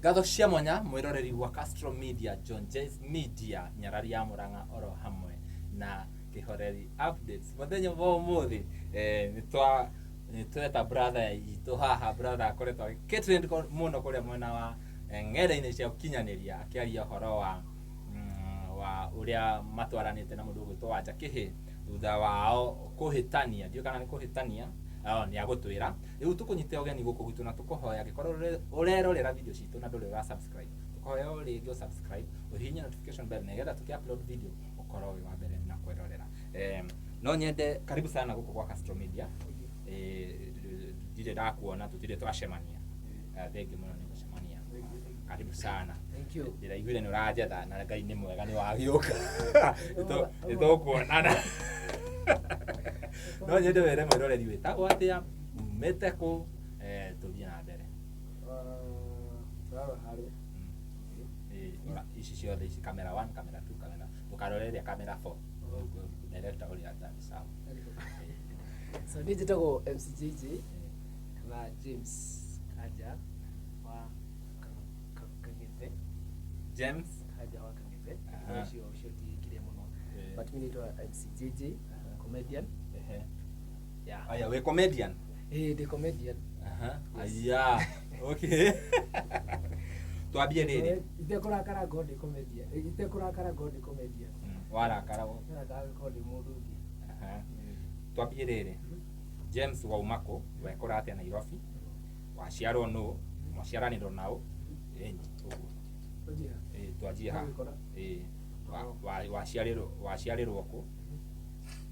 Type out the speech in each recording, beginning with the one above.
Ngatho cia mwanya mwiroreri wa Castro Media, John Jays Media, nyarari ya Murang'a oro hamwe na Kihoreri Updates. Muthenya wa umuthi nĩ tweta brother itũ haha, brother akoretwo agĩtrend mũno kũrĩa mwena wa ng'enda-inĩ cia ũkinyanĩria, akĩaria ũhoro wa ũrĩa matwaranĩte na mũndũ ũgwĩtwo Wanja Kĩhĩ thutha wao kũhĩtania. Ndiũĩ kana nĩ kũhĩtania, nĩ agũtwĩra. Rĩu tũkũnyite ũgeni gũkũ gwitũ na tũkũhoya, angĩkorwo ũrerorera video citũ na ndũrĩ ũra subscribe, tũkũhoya o rĩngĩ subscribe, ũhihinye notification bell, nĩgetha tũkĩ upload video ũkorwo wĩ wa mbere na kwĩrorera. No nyende karibu sana gũkũ gwa Castro Media. Ndirĩ ndakuona, tũtirĩ twacemania. Thengiũ mũno nĩ gũcemania, karibu sana. Thank you. Ndĩraiguire nĩ ũranjetha na Ngai nĩ mwega, nĩ wagĩũka, nĩ tũkuonana. No nyende wĩre mwĩroreri wĩtagwo atĩa, umĩte kũ, tũthiĩ na mbere. Tũrarora harĩa. Ici ciothe ici, camera 1, camera 2, camera, ndũkarore ĩrĩa camera 4, director ũrĩa atani sawa. So niĩ njĩtagwo MC JJ kana James Kanja wa Kang'ethe. James Kanja wa Kang'ethe. Ũcio ti kĩrĩa mũno. But mi naitwa MC JJ, comedian. Yeah. Aya, wĩ comedian? Eh, ndĩ comedian. Aya, okay, twambie rĩrĩ. Itekũrakara ngorwo ndĩ comedian. Itekũrakara ngorwo ndĩ comedian. Warakara Ndarakara ngorwo ndĩ mũndũ ũngĩ. Twambie rĩrĩ, James wauma kũ, wekũra atĩa Nairobi, waciarwo nũ, mwaciaranĩrwo naũ? Ĩni ũguo. Ũnjĩra. Twanjie haha. Ũgĩkora. Waciarĩrwo kũ?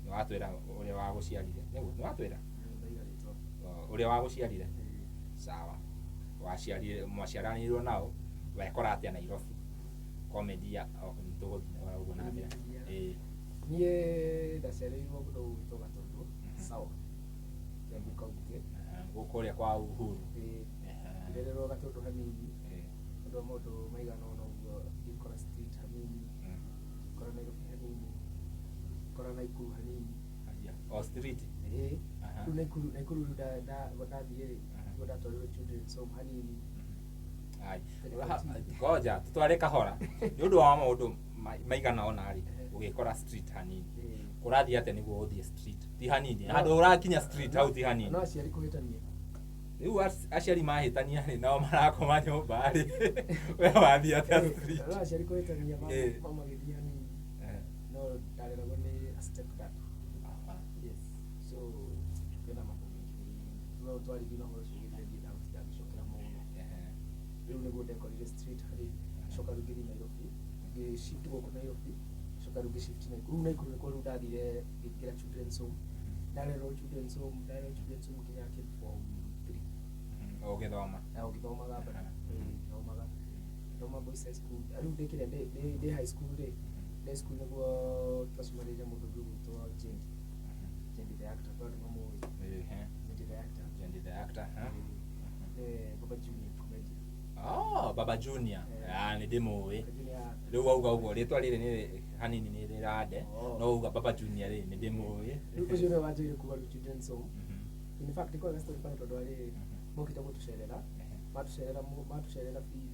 Nĩ watwĩra ũrĩa wagũciarire, nĩguo nĩ watwĩra? Ndaiga rĩtwa. Ũrĩa wagũciarire, sawa. Waciarire, mwaciaranĩirwo nao, wekora atĩa Nairobi? Comedy ya tũgũthiĩ ũguo na mbere. Ĩĩ. Niĩ ndaciarĩirwo kũndũ gũgwĩtwo Gatũndũ South, Kiambu County. Gũkũ ũrĩa kwa Uhuru. Ĩĩ. Ngĩrererwo Gatũndũ hanini ũndũ wa maũndũ maigana ũna ũguo, ngĩkora street hanini, ngĩkora Nairobi hanini, ngĩkora Naikuru hanini. Aya, o street. Ĩĩ. Rĩu Naikuru rĩu ndathiĩ rĩ, nĩguo ndatwarirwo children's home hanini. Ai, ngoja tutware kahora nĩ ũndũ wa maũndũ maigana ũna rĩ, ũgĩkora street hanini. Kũrathiĩ atĩa nĩguo ũthiĩ street? Ti hanini handũ ũrakinya street hau, ti hanini. No aciari kũhĩtania. Rĩu aciari mahĩtania rĩ, nao marakoma nyũmba rĩ, we wathiĩ atĩa street? No aciari kũhĩtania, mama agĩthiĩ hanini, no ndareragwo nĩ a step dad. Yes, so kwĩna maũndũ maingĩ no twaririe na ũhoro ũcio ũgĩthiĩ thiĩ ndagũtinda ngĩcokera mũno. Rĩu nĩguo ndekorire street harĩ, coka rĩu ngĩthiĩ Nairobi, ngĩ shift gũkũ Nairobi, coka rĩu ngĩ shift Naikuru. Rĩu Naikuru nĩkuo rĩu ndathire ngĩingĩra children's home, ndarerwo children's home, ndarerwo children's home nginya kĩndũ form 3. Ũgĩthoma. Na ũgĩthomaga bado. Ĩĩ, ngĩthoma boys high school. Rĩu ndĩkĩrĩa ndĩ high school rĩ, ndĩ high school nĩguo twacemanirie na mũndũ ũngĩ ũgwĩtwo Jendi, Jendi the actor, kwa andũ mamũĩ. Jendi the actor. Jendi the actor, huh? Nĩ Baba Junior comedian. Oh, Baba Junior. Eh. Ah, nĩ ndĩmũĩ. Baba Junior. Rĩu wauga ũguo, rĩtwa rĩrĩ nĩ hanini nĩ rĩrande. Oh. No wauga Baba Junior rĩ, nĩ ndĩmũĩ. Rĩu ũcio nĩwe wanjĩire kuma rĩu children's home. In fact ĩkoragwo story funny tondũ arĩ mokĩte gũtũcerera, matucerera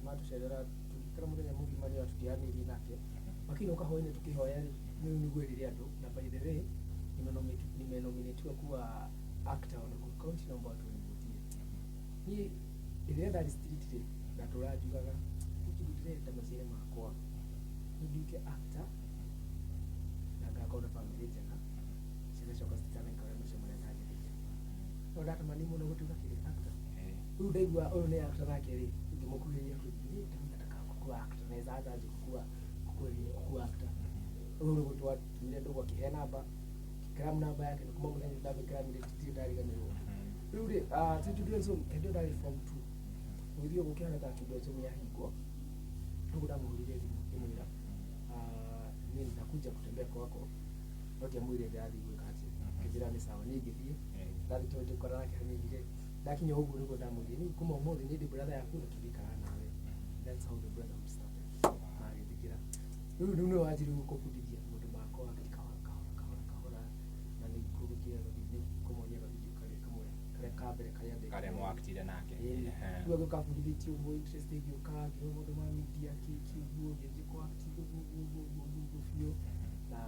matucerera, tũgĩikara mũthenya mũgima rĩ, tũtiaranĩirie nake. Makĩinũka hwainĩ tũkĩhoya rĩ, rĩu nĩguo erire andũ, na by the way nimenominatiwa kuwa actor wa Nakuru County, naomba watu wanivotie. Niĩ hĩndĩ ĩrĩa ndarĩ street rĩ, ndatũraga njugaga nĩ kĩndũ ndĩrenda maica-inĩ makwa, nĩ nduĩke actor na ngakorwo na bamĩrĩ njega, ciana ciakwa citikanaikare maica marĩa ndangereire. No ndatamani mũno gũtuĩka kĩrĩa actor. Rĩu ndaigua ũyũ nĩ actor nake rĩ, ngĩmũkuhĩrĩria kũigua niĩ nataka kukua actor, naweza anza aje kukua actor? Rĩu nĩguo twatumire ndũgũ, akĩhe namba, ngĩkĩramu namba yake, na kuma mũthenya ndamĩkĩramire ndirĩ ndariganĩrwo. Rĩu rĩ, twĩ children's home, hĩndĩ ĩyo ndarĩ form 2, gũgĩthiĩ ũguo kĩhana ta children's home yahingwo. Nĩguo ndamũhũrĩire thimũ ngĩmwĩra, "Niĩ ninakuja kutembea kwako," no ndiamwĩrire ndĩrathiĩ gwĩka atĩa. Akĩnjĩra nĩ sawa. Niĩ ngĩthiĩ, ndathiĩ tondũ ndĩkora nake hanini rĩ, ndakinya ũguo nĩguo ndamwĩrire, niĩ kuma ũmũthĩ niĩ ndĩ brother yaku na tũrĩikaraga nawe. That's how the brotherhood started. Na agĩtĩkĩra. Rĩu nĩwe wanjirie kũbundithia maũndũ makwa kahora kahora kahora kahora, na nĩ ngũgĩkĩra nĩ kũmonia gavideo karĩa kamwe karĩa ka mbere karĩa ndekire. Karĩa mwactire nake. Ĩĩ. Rĩu agĩũka abundithĩtie ũguo, interest ĩgĩũka, ngĩona maũndũ ma media kĩ ũguo, ngĩanjia kũ act ũguo ũguo ũguo ũguo ũguo ũguo biũ, na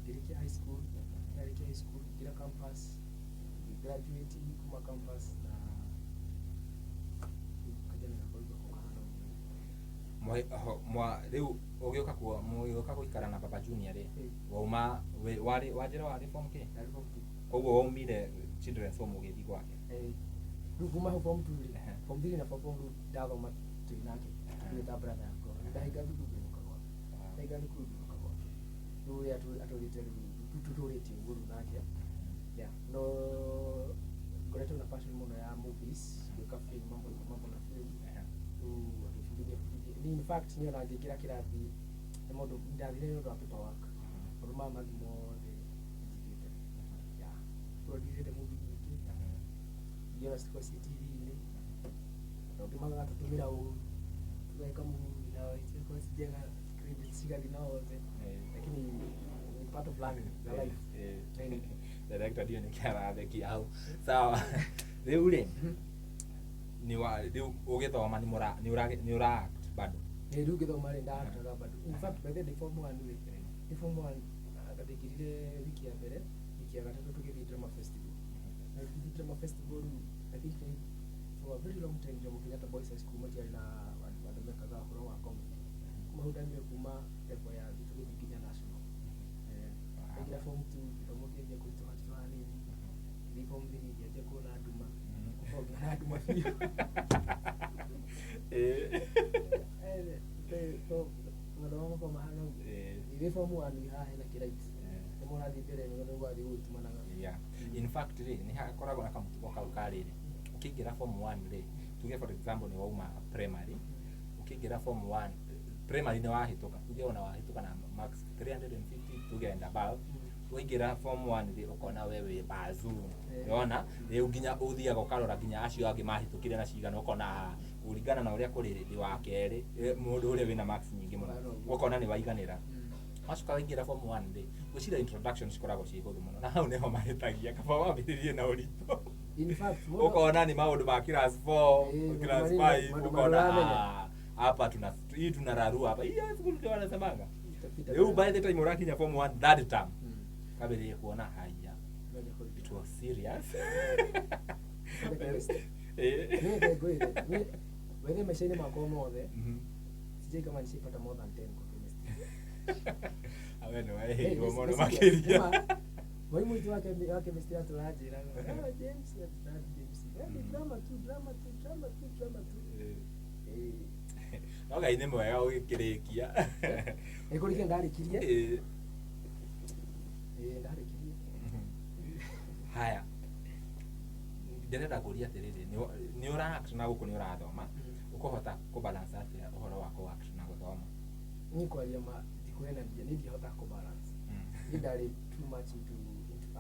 ngĩrĩkia high school. Ndarĩkia high school, ngĩingĩra campus, ngĩgraduate kuma campus, na rĩu kajana gakwa rĩu gako kahana ũguo. Rĩu ũgĩũka kuo, mũgĩũka gũikara na Baba Junior rĩ, wauma warĩ wanjĩra warĩ form kĩ? Ndarĩ form two. Koguo waumire children's home ũgĩthiĩ gwake? Eh, rĩu kuma hau form two rĩ, form three na form four rĩu ndathoma twĩ nake, rĩu ta brother yakwa. Ndahinga thukuru ngĩinũka gwake, ndahinga thukuru ngĩinũka gwake. Rĩu ũrĩa atũrĩte, rĩu tũtũrĩte ũguo rĩu nake. Yeah, no ngoretwo na passion mũno ya movies, gwĩka film, mambo na film. Rĩu agĩbundithia bundithia ni, in fact niĩ ona ngĩingĩra kĩrathi nĩ maũndũ ndathire nĩ ũndũ wa paperwork, maũndũ maya mangĩ mothe njigĩte. Yeah, producĩte movie nyingĩ iria ona cikorwo ciĩ TV-inĩ, na ũngĩ magatũtũmĩra ũru, tũgeka movie na cigakorwo ci njega, credits cigathiĩ na othe, lakini ni part of learning the life. Director ndio nĩkĩ arathekia hau. Sawa, rĩu rĩ, nĩ wa rĩu ũgĩthoma nĩ mũra nĩ ũra nĩ ũra act bado? Ĩ, rĩu ngĩthoma rĩ, ndaactaga bado. In fact, by the way, form one rĩ, ndĩ form one ndaingĩrire wiki ya mbere, wiki ya gatatũ tũgĩthiĩ drama festival, na tũgĩthiĩ drama festival rĩu, I think for a very long time Jomo Kenyatta Boys High School matiarĩ na andũ mekaga ũhoro wa comedy. Kuma hau ndamire kuma level ya thĩ tũgĩthiĩ nginya national. Eh, ndaingĩra form two, gĩthomo kĩanjia kũritũha ritũha hanini. Ngĩthiĩ form three, ngĩanjia kuona nduma. Kuma ngĩona nduma biũ. Eh, mathomo makwa mahana ũguo. Ndĩ form one haha hena kĩraiti, nĩ mũrathiĩ mbere nĩ ũgathiĩ gũgĩtumanaga. Yeah. In fact rĩ, nĩ hakoragwo na kamũtugo kau ka rĩrĩ, ũkĩingĩra form 1 rĩ, tuge for example nĩ wauma primary, ũkĩingĩra form 1, primary nĩ wahĩtũka, tuge ona wahĩtũka na max 350, tuge and above, waingĩra form 1 rĩ, ũkona we wĩ bazu. Yona rĩu nginya ũthiaga ũkarora nginya acio angĩ mahĩtũkire na cigana, ũkona ah, kũringana na ũrĩa kũrĩ ndĩ wa kerĩ, mũndũ ũrĩa wĩna marks nyingĩ mũno, ũkona nĩ waiganĩra. Wacoka waingĩra form 1 rĩ, gwĩciria introduction cikoragwo ciĩ hũthũ mũno, na hau nĩho mahĩtagia, kaba wambĩrĩrie na ũritũ. In fact, mũndũ- Ũkona nĩ maũndũ ma class 4, class maũndũ 5, marĩa ũkona ũramenya. ah, hapa tuna hii tunararua hapa, hii school ndio wanasemanga. Itapita. Rĩu by the time ũrakinya form 1 third term, kambĩrĩrie kuona haya, Ngoja kũrita. it was serious. Ngoja. Niĩ ngwĩre, niĩ wethe maica-inĩ makwa mothe sijai kama nishaipata more than 10 kwa chemistry. Awe nĩ Hey, waheirwo mũno nĩsikia. makĩria. Nĩma, mwalimu witũ wa chemistry atũranjĩraga, "Ah, James, eh, James, eh, ni drama tu, drama tu, drama tu, drama tu." Eh, No Ngai nĩ mwega ũgĩkĩrĩkia. nĩ kũrĩkia ndarĩkirie. Eh, ndarĩkirie. Haya, ndĩrenda kũria atĩrĩrĩ, nĩ ũra act na gũkũ nĩ ũrathoma, ũkũhota kũbalance atĩa ũhoro wa kũ act na gũthoma? Niĩ kwaria ma, ndikũhenania, niĩ ndihotaga kũbalance. Niĩ ndarĩ too much into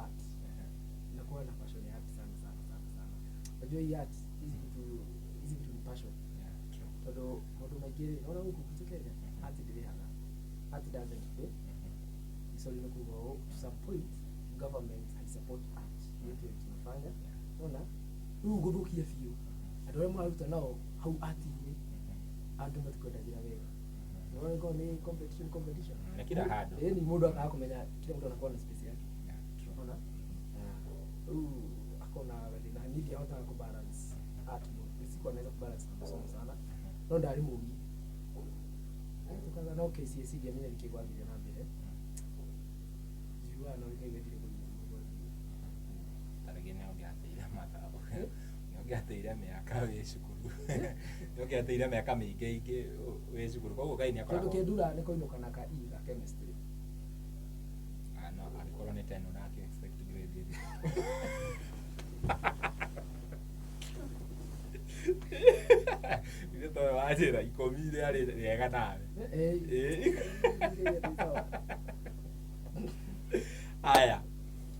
art, nakuwa na passion ya art sana sana sana sana. Unajua hii art, hizi vitu ni passion. Yeah, true. Tondũ maũndũ maingĩ rĩ, naona gũkũ gwitũ Kenya art ndĩrĩhaga, art doesn't pay. Sorry, nĩ kuga ũũ, to some point government haisupport art yetu yenye tunafanya. Naona rĩu gũthũkia biũ andũ arĩa mũraruta nao hau art-inĩ, angĩ matikwendagĩra wega. Naona ĩkorwo nĩ competition, competition. Nĩ kila handũ. Ĩni mũndũ akaga kũmenya kila mtu anakuwa na space yake. Yeah, true. Unaona? Rĩu akona gathĩna, niĩ ndiahotaga kũbalance art mũno, sikuwa naweza kubalance na masomo sana, no ndarĩ mũgi tukaga no KCSE ndiamenya nĩkĩ gwathire na mbere, njiguaga no Ngai wendire gũthiĩ ũguo gwathire. Ta rĩngĩ nĩ ũngĩateire mathabu, nĩ ũngĩateire mĩaka wĩ cukuru, nĩ ũngĩateire mĩaka mĩingĩ ingĩ wĩ cukuru, koguo Ngai nĩ Kĩndũ akoragwo kĩndura nĩ kũinũka na ka E ga chemistry. Ah, no angĩkorwo nĩ 10 ũrakĩ expect grade ĩrĩkũ? Ithe towe wanjĩra 10 rĩarĩ rĩega nawe. Eh, Ĩĩ. Haya,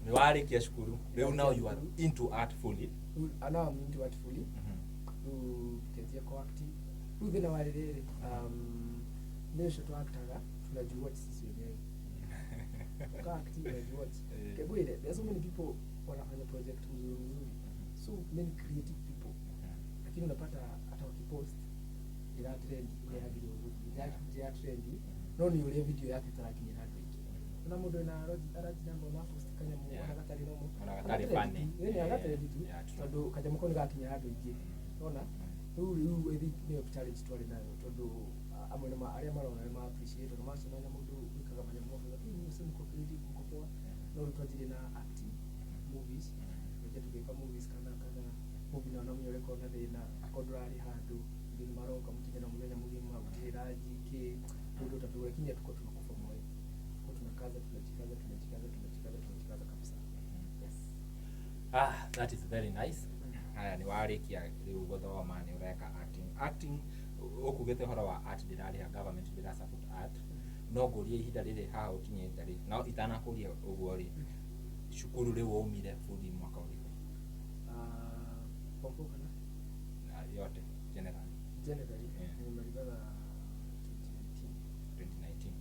nĩ warĩkia cukuru rĩu, now you are into art fully. Now I'm into art fully. Rĩu ngĩanjia kũ act. Rĩu thĩna warĩ rĩrĩ, nĩ ũcio twaktaga tunajiwatch sisi wenyewe, tuka-act, unajiwatch. Kegwire, there are so many people wanafanya project mzuri mzuri, so many creative people, lakini unapata Hata wakipost ira trend uria yagĩrĩirwo gũthiĩ, ndĩra trend, no nĩ ũrĩa video yake ĩtarakinyĩra andũ aingĩ. Ona mũndũ wĩna large number ona post kanyamũ ona gatarĩ nomo, Ona gatarĩ funny. Ĩĩ, agatrend tu, Yeah, true. tondũ kanyamũ kau nĩ gakinyĩra andũ aingĩ. Ona rĩu I think nĩyo challenge twarĩ nayo, tondũ amwe nĩ arĩa marona nĩ ma appreciate, tondũ macemania na mũndũ wĩkaga manyamũ makauga, "Ĩ, ũcio mko creative, mko poa." No rĩu twanjirie na acting movies, twanjia tũgĩka movies kana kana movie, na ona ũrĩa na thĩna akorwo ndũrarĩ handũ, andũ nĩ maroka mũtinda na mũthenya mũgima, gũtirĩ ranji kĩ mũndũ utatũgũra, lakini hatuko tunakufa moyo, tuko tunakaza, tunajikaza, tunajikaza, tunajikaza, tunajikaza kabisa. Yes. Ah, that is very nice. Haya, nĩ warĩkia rĩu gũthoma, nĩ ũreka acting. Acting, ũkugĩte ũhoro wa art ndĩrarĩha, government ndĩra support art, no ngũrie ihinda rĩrĩ haha ũkinyĩte rĩ, no itanakũria ũguo rĩ, cukuru rĩu waumire bundi mwaka ũrĩkũ? Form four kana? Na yote generally. Generally, Yeah. nimemalizaga 2019. 2019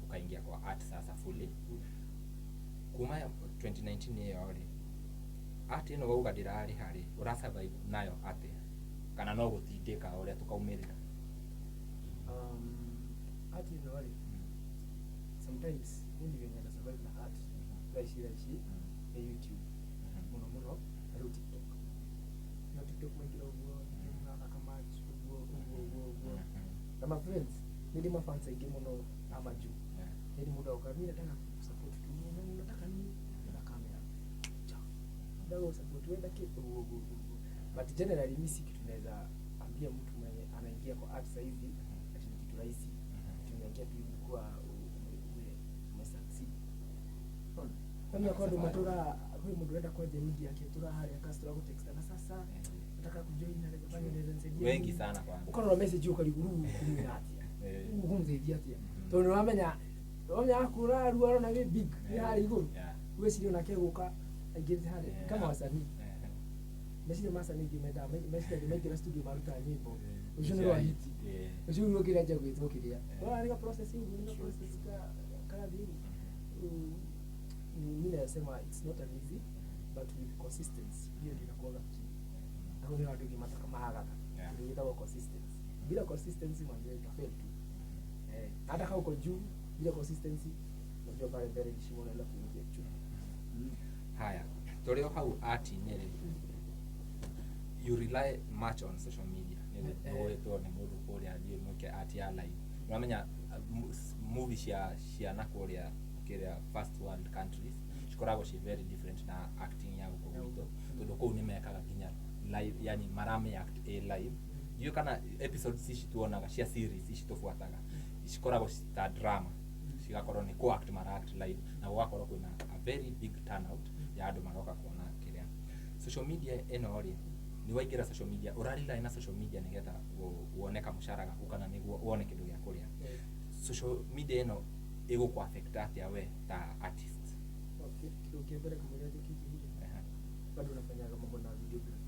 ukaingia kwa art sasa fully. Kuma 2019 ĩyo rĩ, art ĩno wauga ndĩrarĩha rĩ, ũra survive nayo atĩa, kana no gũtindĩka ũrĩa tũkaumĩrĩra? Art ĩno rĩ, sometimes mimi venye na survive na art thaa ici nĩ YouTube mũno mũno, na rĩu TikTok. No TikTok maingĩra ũguo, mathaka match ũguo ũguo ũguo ũguo, na my friends nĩ ndĩ mafans aingĩ mũno a majuu. Nĩ mũndũ auga, "Mimi nataka kusupport tu." "Unataka nini?" "Na kamera." Cha ndago support wenda kĩ ũguo ũguo ũguo. But generally mi si kitu naweza ambia mtu mwenye anaingia kwa art saizi ati ni kitu rahisi, ati unaingia tu hivi kuwa ume succeed. Unaona? Kwani kwa ndo matura kwĩ mũndũ ũrenda kwanjia media yake tura harĩa customer gũtext na sasa nataka kujoin, naweza fanya, naweza nisaidia Wengi nini? sana kwanza. Ukarora message ukariguru kumwĩra atĩa, ũkũmũteithia atĩa, tondũ nĩwamenya wamenya akũra rĩu arona wĩ big wĩ harĩa igũrũ, weciria onake gũka aingĩrĩte harĩa kama wasanii. Meciria ma wasanii aingĩ mendaga meciria maingĩra studio maruta nyĩmbo, ũcio nĩ rwa hiti, ũcio rĩu ũkĩrĩa gwĩtwo kĩrĩa ũrona nĩ ka process ũguo, nĩ ka process ka karathiĩ ũguo. Mimi nasema it's not an easy, but with consistency, hiyo ndio inakuwaga key. Hau nĩ andũ aingĩ mataka mahagaga kĩndũ gĩtagwo consistency. Bila consistency, manze, utafail tu. Eh, hata kama uko juu, bila consistency, unajua pale mbele ni shimo unaenda kuingia juu. Haya, tũrĩ o hau art-inĩ rĩ, you rely much on social media. Nĩ gwĩtwo nĩ mũndũ kũrĩa thiĩ mwĩke art ya live. Ũramenya movie cia ciana kũrĩa kĩrĩa first world countries cikoragwo ci very different na acting ya gũkũ gwitũ, tondũ kũu nĩ mekaga nginya live, yani marame act a live. Ndiũĩ kana episodes ici tuonaga cia series ici tũbuataga cikoragwo ta drama, cigakorwo nĩ co act, mara act live, na gũgakorwo kwĩna a very big turnout ya andũ maroka kuona kĩrĩa. Social media ĩno rĩ, nĩ waingĩra social media, ũrarely na social media nĩgetha wone kamũcara gaku kana nĩguo wone kĩndũ gĩa kũrĩa. Social media ĩno ĩgũkũ affect atĩa we ta artist? Okay, kĩndũ kĩa mbere kamũira njũkĩtie bado nafanyaga mambo na videography.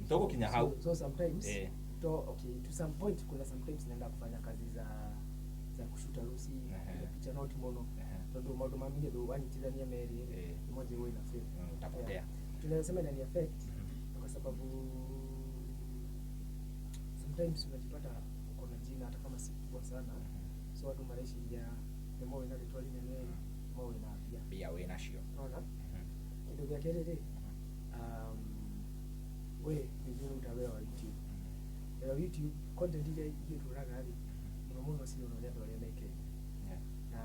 Nĩtũgũkinya hau. So sometimes to, okay, to some point, kuna sometimes naenda kufanya kazi za kushuta harusi, kupiga picha, not mono, tondu maundu ma media ndu wanyitithania merĩ ĩmwe njĩrwo ina fail. Utapotea. Yeah. Tunaweza sema inani affect kwa sababu sometimes unajipata uko na jina hata kama si kubwa sana, so watu mareciria the more wĩna rĩtwa rĩnene, the more wĩna mbia. Mbia wĩ nacio. Unaona? Kĩndũ gĩa kerĩ rĩ, we nĩguo ũruta wĩra wa YouTube, wĩra wa YouTube, content iria ithuĩ tũraga rĩ, mũno mũno cironwo nĩ andũ arĩa me Kenya, na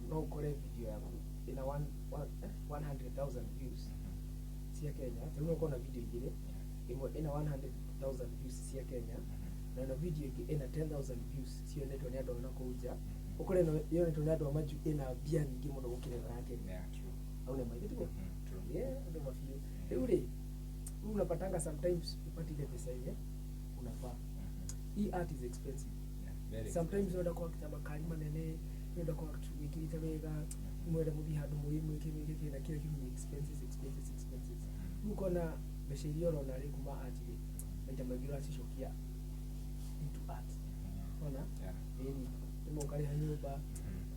no ũkore video yaku ĩna 100,000 views cia Kenya. Ta rĩu no ũkorwo na video igĩrĩ, ĩmwe ĩna 100,000 views cia Kenya, na ĩno video ĩngĩ ĩna 10,000 views cionetwo nĩ andũ a nakũu nja, ũkore ĩno yonetwo nĩ andũ a majuu ĩna mbia nyingĩ mũno gũkĩra ĩno ya Kenya. Yeah, true. Au nĩ maithe tiguo? True. Yeah, ndo mabiũ. Rĩu rĩ, rĩu unapatanga sometimes upati ile pesa yenye unafaa. Hii art is expensive. Yeah, very. Sometimes ũrenda kwa kita makari manene, ũrenda kwa wĩkĩrĩte wega, mwenda mũthiĩ handũ mũrĩ mwĩke mwĩke kĩ na kĩrĩa kĩu, ni expenses, expenses, expenses. Rĩu ũkona mbeca iria ũrona rĩ kuma art rĩ, maita maingĩ ũracicokia into art. Ona ĩni rĩmwe ũkarĩha nyũmba,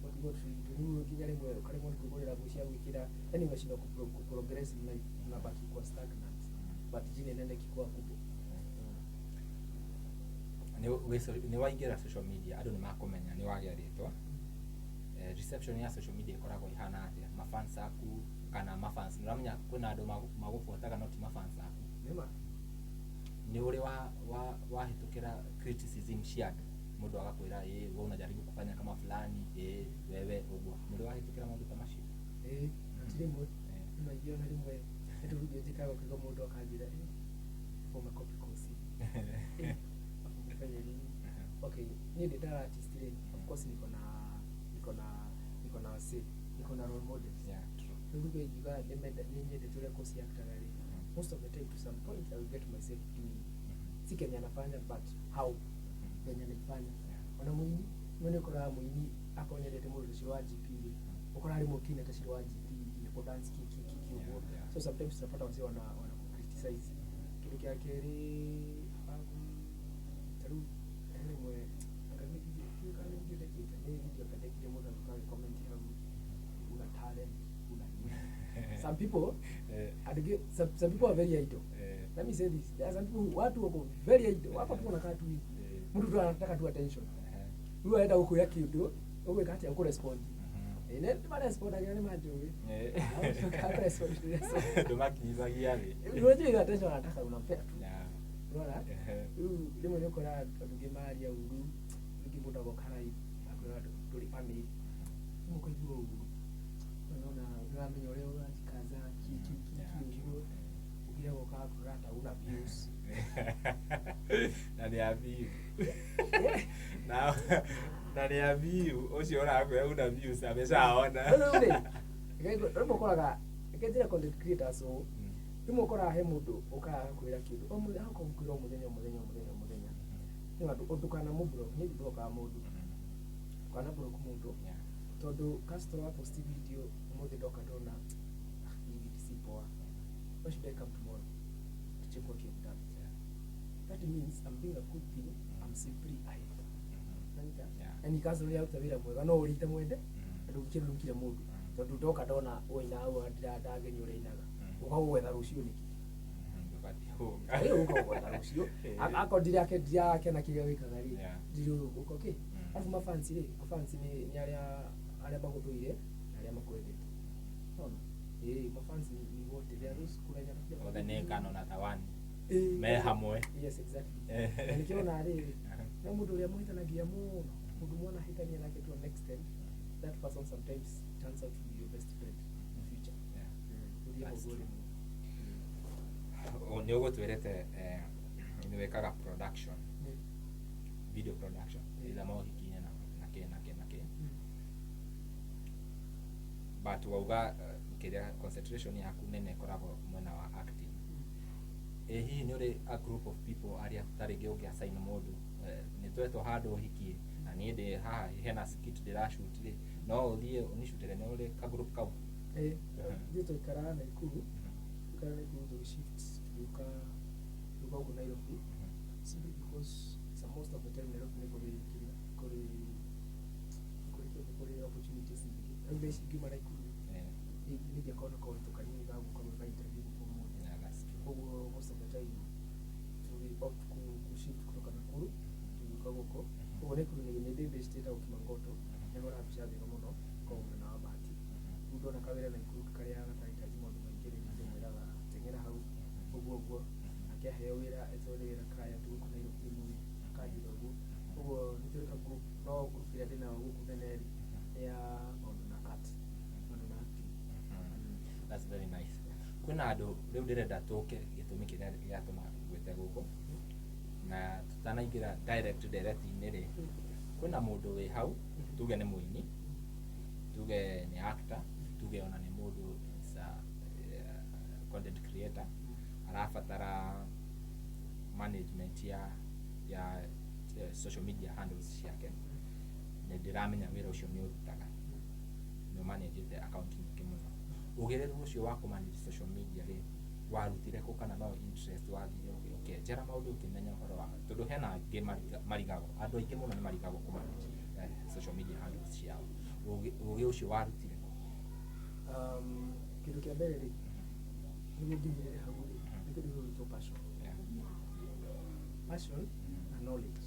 ũgatigwo tũciringi tũnini, nginya rĩmwe ũkaremwo nĩ kwĩgũrĩra nguo cia gwĩkĩra, yani unashindwa kuprogress in life, unabaki kuwa stagnant, but jina inaenda ikikuwa kubwa. Nĩ waingĩra social media, andũ nĩ makũmenya, nĩ wagĩa rĩtwa. Reception ya social media ĩkoragwo ĩhana atĩa? Mafans aku kana mafans, nĩũramenya kwĩna andũ magũbuataga no ti mafans aku. Nĩma. Nĩ ũrĩ wa wa wahĩtũkĩra criticism cia andũ, mũndũ agakwĩra, "Ĩ, wewe unajaribu kufanya kama fulani, ĩ wewe," ũguo? Nĩ ũrĩ wahĩtũkĩra maũndũ ta macio? Ĩĩ, ti rĩmwe. Nĩ maingĩ. Ona rĩmwe nĩ tũvideo njĩkaga, ũkaigua mũndũ akanjĩra, "Eh, umekopi Kosi, eh, umefanya nini?" Okay, niĩ ndĩ ta artist rĩ, of course niko na wase, niko na role models. Yeah, true. Rĩu tuge ingiuga nĩmenda, nĩ nyendete ũrĩa Kosi actaga rĩ, most of the time, to some point, I will get myself doing si kenye anafanya, but how venye anaifanya. Ona mũini no nĩ ũkoraga mũini akorwo nĩendete mũndũ ta Shiro wa GP rĩ, ũkoraga rĩmwe ũkĩina ta Shiro wa GP, nginya kũ dance ki ki ki ki ũguo. So sometimes tunapata wasee wana criticize. Kĩndũ kĩa kerĩ, ta rĩu he rĩmwe, anga nĩ video, ndiũĩ kana nĩ video ndekĩte, nĩ video anga ndekire, mũndũ agĩũka agĩcomment hau, "Una talent, una nini." Some people, andũ aingĩ, some people are very idle. Let me say this, there are some people watu wako very idle, wako tu wanakaa tu hivi. Mtu tu anataka tu attention. Rĩu arenda gũkwĩra kĩndũ, ũgwĩka atĩa? Ũkũrespond. Ĩ, nĩ marespondagira, nĩ manjũĩ. Ndũmakinyithagia thĩ. Unajua ile attention anataka, unampea tu. Unaona? Rĩu rĩmwe nĩ ũkoraga andũ angĩ maria ũru, rĩngĩ mũndũ agoka live akwĩra ndũrĩ funny. Rĩmwe ũkaigua ũru, unaona nĩũramenya ũrĩa ũrajikaza ki ki ki ki ũguo, ũngĩ agoka akwĩra ta una views. Na nĩ a view na nĩ a view ũcio ũrakwĩra una views ameshaona. Rĩu rĩ, rĩmwe ũkoraga, reke njĩre content creators ũũ, rĩmwe ũkoraga he mũndũ ũkaga agakwĩra kĩndũ o mũthenya, agoka gũkwĩra o mũthenya, o mũthenya, o mũthenya, o mũthenya. Nĩ andũ ndũkanamũblock. Niĩ ndiblokaga mũndũ, ndũkanablock mũndũ, tondũ customer wa post video ũmũthĩ, ndoka ndona, "Ah, hii video si poa." Why should I come tomorrow to check what you have done? That means I'm doing a good thing, I'm simply a hater. Nanyita? Na ni customer yaruta wĩra mwega, no ũrĩte mwende na ndũngĩkĩrũkire mũndũ, tondũ ndoka ndona woina hau ndagenio ũrĩa ainaga, ũka gũgwetha rũciũ nĩkĩ? Ndũbatiĩ gũka. Ĩ, ũka gũgwetha rũciũ. Akorwo ndirakena kĩrĩa wĩkaga rĩ, ndirĩ ũka, okay. Alafu mafans rĩ, mafans nĩ arĩa magũthũire na arĩa makwendete. Unaona? Ĩ, mafans ni wote. There are those, kuna nyakati Othe nĩ ngano na tawani Ĩ, me hamwe. Yes, exactly. Na nĩkĩona rĩrĩ, no mũndũ ũrĩa mũhĩtanagia mũno, mũndũ mwana hĩtania nake to an extent, that person sometimes turns out to be your best friend in future. Ũthiĩ That's ũguo true. rĩmwe. Nĩ ũgũtwĩrĩte nĩ wĩkaga production, video production, either mohiki-inĩ na kĩ na kĩ na kĩ, but wauga kĩrĩa concentration yaku nene ĩkoragwo mwena wa acting. Ĩ hihi nĩ ũrĩ a group of people arĩa ta rĩngĩ ũngĩ assign mũndũ, nĩ twetwo handũ ũhiki na niĩ ndĩ haha, hena skit ndĩrashoot rĩ, no ũthiĩ ũnicutĩre? Nĩ ũrĩ ka group kau? Ĩ, ithuĩ twaikaraga Naikuru, twaikaraga Naikuru, tũgĩshift, tũgĩũka gũkũ Nairobi, simply because some most of the time Nairobi nĩ kũrĩ kĩrĩa, kũrĩ kĩndũ, kũrĩ opportunities nyingĩ. Rĩu thaa ici ngiuma Naikuru, ningĩakorwo na kaũritũ kanini ga gũka gwĩka interview gũkũ ũmũthĩ. Yeah, that's true. Koguo most of the time tũgĩ opt ku shift kutoka Nakuru tũgĩũka gũkũ. Koguo Naikuru nĩ ndĩ based, ĩtagwo Kimangoto, nĩ mbica njega mũno, koragwo mwena wa Bahati. Rĩu ndona kawĩra Naikuru karĩa gatarahitaji maũndũ maingĩ rĩ, ndĩmwĩraga teng'era hau ũguo ũguo, akĩaheo wĩra, etwo nĩ wĩra client gũkũ Nairobi, rĩmwe akanjĩra ũguo. Koguo nĩ tũrĩ ka group, no group ĩrĩa ndĩnayo gũkũ nene rĩ, nĩ ya maũndũ na art, maũndũ na acting. That's very nice. Kwĩna andũ rĩu ndĩrenda tũke gĩtũmi kĩrĩa gĩatũma ngwĩte gũkũ, na tũtanaingĩra direct ndereti-inĩ rĩ, kwĩna mũndũ wĩ hau, tuge nĩ mũini, tuge nĩ actor, tuge ona nĩ mũndũ is a content creator, arabatara management ya social media handles ciake. Nĩ ndĩramenya wĩra ũcio nĩ ũrutaga, nĩ ũmanagĩte account nyingĩ mũno. Ũgĩrĩru ũcio wa kũmanage social media rĩ, warutire kũ, kana no interest wathire ũkĩenjera maũndũ, ũkĩmenya ũhoro wa, tondũ hena angĩ marigagwo, andũ aingĩ mũno nĩ marigagwo kũmanage social media handles ciao. Ũgĩ ũcio warutire kũ? Kĩndũ kĩa mbere rĩ, nĩguo nginyĩrĩre hau rĩ, nĩ kĩndũ gĩgwĩtwo passion. Passion na knowledge.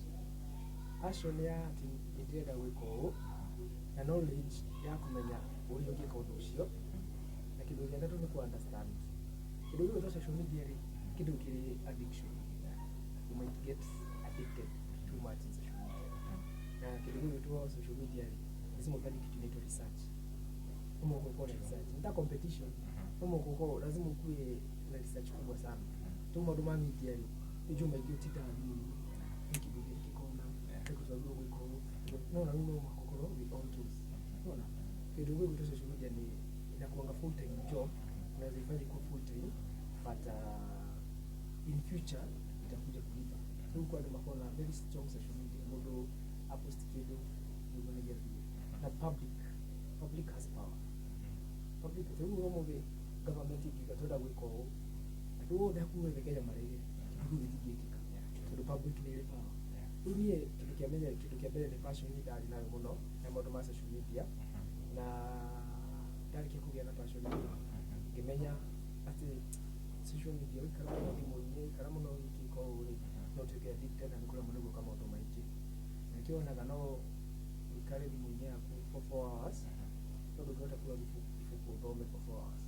Passion ya atĩ nĩ ndĩrenda gwĩka ũũ na knowledge ya kũmenya ũrĩa ũngĩka ũndũ ũcio, na kĩndũ gĩa gatatũ nĩ kũ understand kĩndũ gĩgwĩtwo social media rĩ, kĩndũ kĩrĩ addiction. You might get addicted too much in social media. Na kĩndũ gĩgwĩtwo social media rĩ, lazima ufanye kitu inaitwa research. No mũhaka ũkorwo na research, ni ta competition. No mũhaka ũkorwo, lazima ukuwe na research kubwa sana. Tu maũndũ ma media rĩ, nĩ njũĩ maingĩ ũtindaga thimũ-inĩ, nĩ kĩndũ gĩkĩ kona nĩ gwĩka ũũ, no na rĩu no mũhaka ũkorwo wĩ on toes. Unaona, kĩndũ gĩgwĩtwo social media ni inakuanga full time job. Unaweza ifanya ikuwe full time, but in future itakuja kulipa. Rĩu kwa andũ makorwo na very strong social media, mũndũ apost kĩndũ nĩguo nĩ gĩathiĩ na public has power. Public rĩu ũmũthĩ government ingiuga twenda gwĩka ũũ, andũ othe hakuhĩ othe Kenya marege, kĩndũ kĩu gĩtingĩkĩka tondũ public nĩ ĩrĩ power. Rĩu niĩ kĩndũ kĩa mbere, kĩndũ kĩa mbere nĩ passion ndarĩ nayo mũno ya maũndũ ma social media. Na ndarĩkia kũgĩa na passion rĩ, ngĩmenya atĩ social media ũikara mũno thimũ-inĩ, ũikara mũno ũgĩka ũũ rĩ, no ũtuĩke addicted na nĩ kũremwo nĩ gwĩka maũndũ maingĩ. Na nĩkĩo wonaga no ũikare thimũ-inĩ yaku for 4 hours, no ndũngĩhota kuoya ibuku ũthome for 4 hours.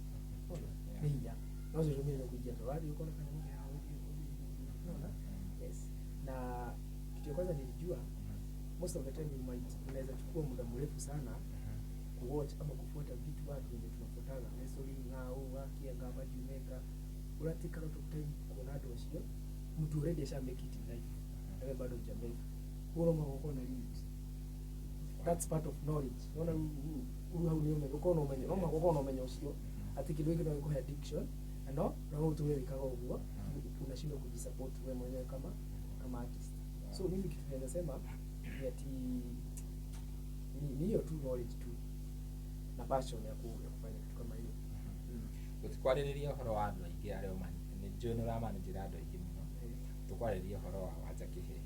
Unaona? Nĩ hinya. No social media nĩ kũingĩra tu, wathiĩ ũkona kanyamũ ke haha, ũthiĩ, ũthiĩ, ũthiĩ. Unaona? Yes. Na kitu ya kwanza nilijua, most of the time you might, unaweza chukua muda mrefu sana kuwatch ama kufuata vitu watu wenye tunafuataga, wrestling, ng'au wakianga majumeka, uratake a lot of time kuona andũ acio, mtu already asha make it in life nawe bado huja make. Huo no ũkorwo na limit. That's part of knowledge. Unaona, rĩu hau nĩ ũmenyo, ũkorwo na ũmenyo, no mũhaka ũkorwo na ũmenyo ũcio atĩ kĩndũ gĩkĩ no gĩkũhe addiction na no ũtũre wĩkaga ũguo, unashindwa kujisupport wewe mwenyewe kama artist. So mimi kitu naweza sema ni ati ni hiyo tu knowledge tu na passion ya kufanya kitu kama hiyo. Tũtikwarĩrĩria ũhoro wa andũ aingĩ arĩa nĩ njũĩ nĩ ũramanĩnjĩra andũ aingĩ mũno. Tũkwarĩrĩria ũhoro wa Wanja Kĩhĩ.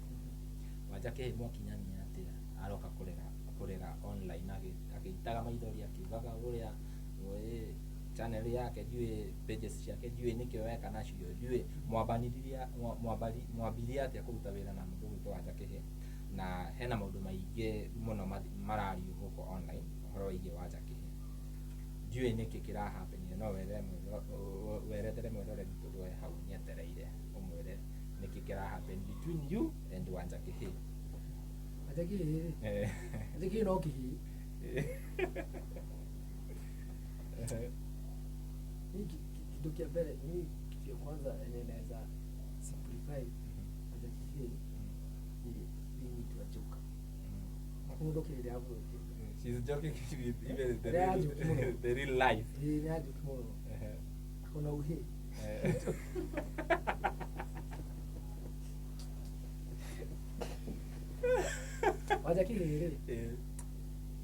Wanja Kĩhĩ mwakinyania atĩa? Aroka kũrĩra online agĩitaga maithori, akiugaga ũrĩa ĩ channel yake, ndiũĩ pages ciake, ndiũĩ nĩkĩo weka nacio, ndiũĩ mwambirie atĩa kũruta wĩra na mũndũ ũgwĩtwo Wanja Kĩhĩ. Na hena maũndũ maingĩ mũno marario gũkũ online ũhoro wĩgiĩ Wanja Kĩhĩ. Ndiũĩ nĩkĩ kĩrahapenire, no werethere mwĩroreri tondũ e hau nĩetereire ũmwĩre nĩkĩ kĩrahappen between you and Wanja Kĩhĩ. Wanja Kĩhĩ rĩ, Wanja Kĩhĩ no kĩhĩ. Mi kitu kia mbere, mi kitu ya kwanza yenye naweza simplify Wanja Kĩhĩ ni being into a joke. Mũndũ kĩrĩra hapo. She's joking with even the Yeah, real, joke mũno. the real life. Ĩĩ, nĩ ajoke mũno. Akona uhĩ. Wanja Kĩhĩ rĩ,